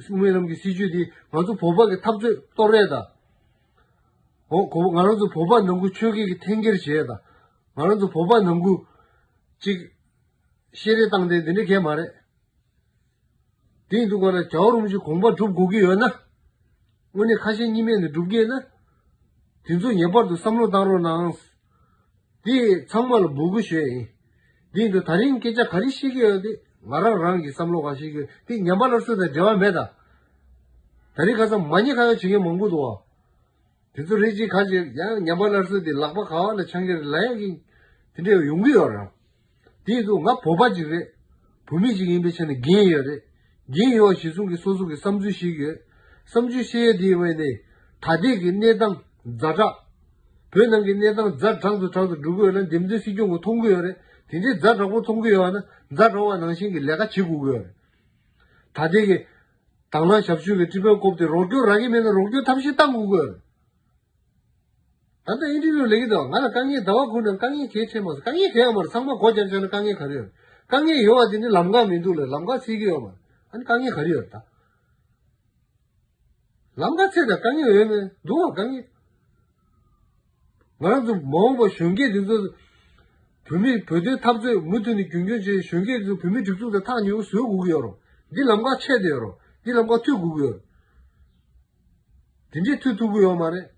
དབུ་མའི་ལམ་གྱི་སྲིད་བྱུས་དེ་ང་ཚོ་བོད་པ་གི་འཐབ་རྩོད་གཏོར་ཡས་དང་། འོ་གོ་ང་རང་ཚོ་བོད་པ་ནང་ཁུལ་ཆོས་བརྒྱུད་ཀྱི་འཐེན་འཁྱེར་བྱས་དང་། ང་རང་ཚོ་བོད་པ་ནང་ཁུལ་ཅིག་བཤད་རེས་བཏང་སྟེ་འདི་འདྲ་གས་མ་རེད། དེ་ཡིན་དུས་ཀ་ལ་རྒྱལ་བ་རིན་པོ་ཆེ་དགོངས་པ་སྒྲུབ་དགོས་ཀྱི་ཡོད་ན། དངོས་གནས་ཁ་ཞེ་གཉིས་མེད་ནས་སྒྲུབ་ཀྱི་ཡོད་ན། དེ་ཚོ་ངེས་པར་དུ་བསམ་བློ་བཏང་རོགས་གནང་། དེ་ཚང་མ་ལ་འབོད་སྐུལ་ཞུ་ཡ་ཡིན། དེ་ཡིན་དུས་ད་རིང་སྐད་ཆ་ག་རེ་བཤད་ཀྱི་ཡོད་དེ་ང་རང་རང་གི་བསམ་བློ་ག་བཤད་ཀྱི་ཡོད་དེ་ཉམས་པ་སླར་གསོ་དང་འབྲེལ་བ་མེད་ད། ད་རིང་ཁ་སང་མ་ཉེས་ཁ་གཡོག་བྱེད་མཁན་མང་པོ་འདུག་བ། དེ་ཚོ་རེད་ཅེས་ག་ཅེས་ཡང་ཉམས་པ་སླར་གསོ་དེ་ལག་པ་ག་བ་ལ་འཆང་གི་རེད་ལབ་ཡ་གི་དེ་འདྲ་ཡོང་གི་ཡོད་རེད། དེ་ཡིན་དུས་ང་བོད་པ་ཅིག་རེད། བོད་མི་ཅིག་ཡིན་པའི་ཆ་ནས་འགན་ཡོད་རེད། འགན་ཡོད་པ་གཞིར་བཟུང་གིས་སོ་སོ་གི་བསམ་ཚུལ་བཤད་ཀྱི་ཡོད། བསམ་ཚུལ་བཤད་ཡ་དེ་ཡིན་པ་ཡིན་ནའི་ད་ལྟའི་གི་གནས་སྟངས་ཛ་དྲག་བོད་ནང་གི་གནས་སྟངས་ཛ་དྲག་ཏུ་དྲག་ཏུ་འགྲོ་གི་ཡོད་ན་འདེམས་ཐོན་སྲིད་སྐྱོང་གིས་མཐོང་གི་ཡོད་རེད། དེ་འདྲའི་ཛ་དྲག་པོ་མཐོང་གི་ཡོད་ན་ཛ་དྲག་པ་ནང་བཞིན་གྱི་ལས་ཀ་བྱེད་དགོས་ཀྱི་ཡོད་རེད། ད་ལྟའི་གི་དང་བླངས་ཞབས་ཞུ་གི་ཁྲིམས་དཔོན་བསྐོས་ཏེ་རོགས་སྐྱོར་རག་གི་མེད་ན་རོགས་སྐྱོར་ཐབས་ཤེས་བཏང་དགོས་ཀྱི་ཡོད་རེད། ད་ལྟ་ཨིན་ཊར་ཝིའུ་ལས་ཀྱི་འདུག་ང་ལ་དཀའ་ངལ་ཟླ་བ་དགུ་ནང་དཀའ་ངལ་གང་ཡང་འཕྲད་མ་སོང་། དཀའ་ངལ་གང་ཡང་མ་རེད། ཚང་མ་སྒོ་བརྒྱབ་བྱས་ན་དཀའ་ངལ་ག་རེ་ཡོད་རེད། དཀའ་ངལ་ཡོད་པ་དེ་ནི་ལམ་ཁ་མི་འདུག་ལས་ལམ་ཁ་སེལ་གྱི་ཡོད་མ་རེད། ཨ་ནི་དཀའ་ངལ་ག་རེ་ཡོད་རེད་ད། ལམ་ཁ་ཚད་དང་དཀའ་ངལ་ཡོད་མེད་འདུག་བ་དཀའ་ངལ། ང་རང་ཚོ་མ་འོངས་པ་གཞོན་སྐྱེས་འདི་ཚོ་བོད་མི་བོད་དོན་འཐབ་རྩོད་མུ་མཐུད་ནས་རྒྱུན་འཁྱོངས་བྱས། གཞོན་སྐྱེས་ཚོ་བོད་མིའི་སྒྲིག་འཛུགས་དང་ཐག་ཉེ་བོ་བཟོ་དགོས་ཀྱི་ཡོད་རེད། འདི་ལམ་ཁ་ཆད་བསྡད་ཡོད་རེད། འདི་ལམ་ཁ་མཐུད་དགོས་ཀྱི་ཡོད་རེད། དེ་འདྲས་མཐུད་ཐུབ་ཀྱི་ཡོད་མ་རེད།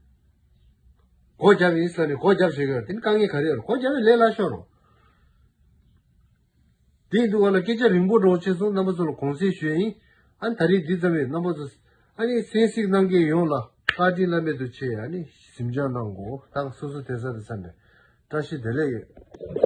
སྒོ་བརྒྱབ་ཡིན་ཟེར་ནས་སྒོ་བརྒྱབ་བཞག་གི་ཡོད་རེད། དེ་ནི་དཀའ་ངལ་ག་རེ་ཡོད་རེད། སྒོ་བརྒྱབ་ཡིན་ལས་སླ་ཤོས་རེད། དེ་ཡིན་དུས་ང་ལ་སྐད་ཆ་རིང་པོ་འགྲོ་ཆེད་སོང་རྣམ་པ་ཚོ་ལ་དགོངས་སེལ་ཞུ་ཡ་ཡིན། ཨ་ནི་ད་རེས་འདི་ཙམ་ཡིན། རྣམ་པ་ཚོ་ཨ་ནི་གསན་གཟིགས་གནང་མཁན་ཡོངས་ལ་བཀའ་དྲིན་བླ་མེད་དུ་ཆེ། ཨ་ནི་གཟིམ་འཇག་གནང་དགོས། ད་སོ་སོ་དེ་ས་དེ་ས་ནས་བཀྲ་ཤིས་བདེ་ལེགས་ཡོད།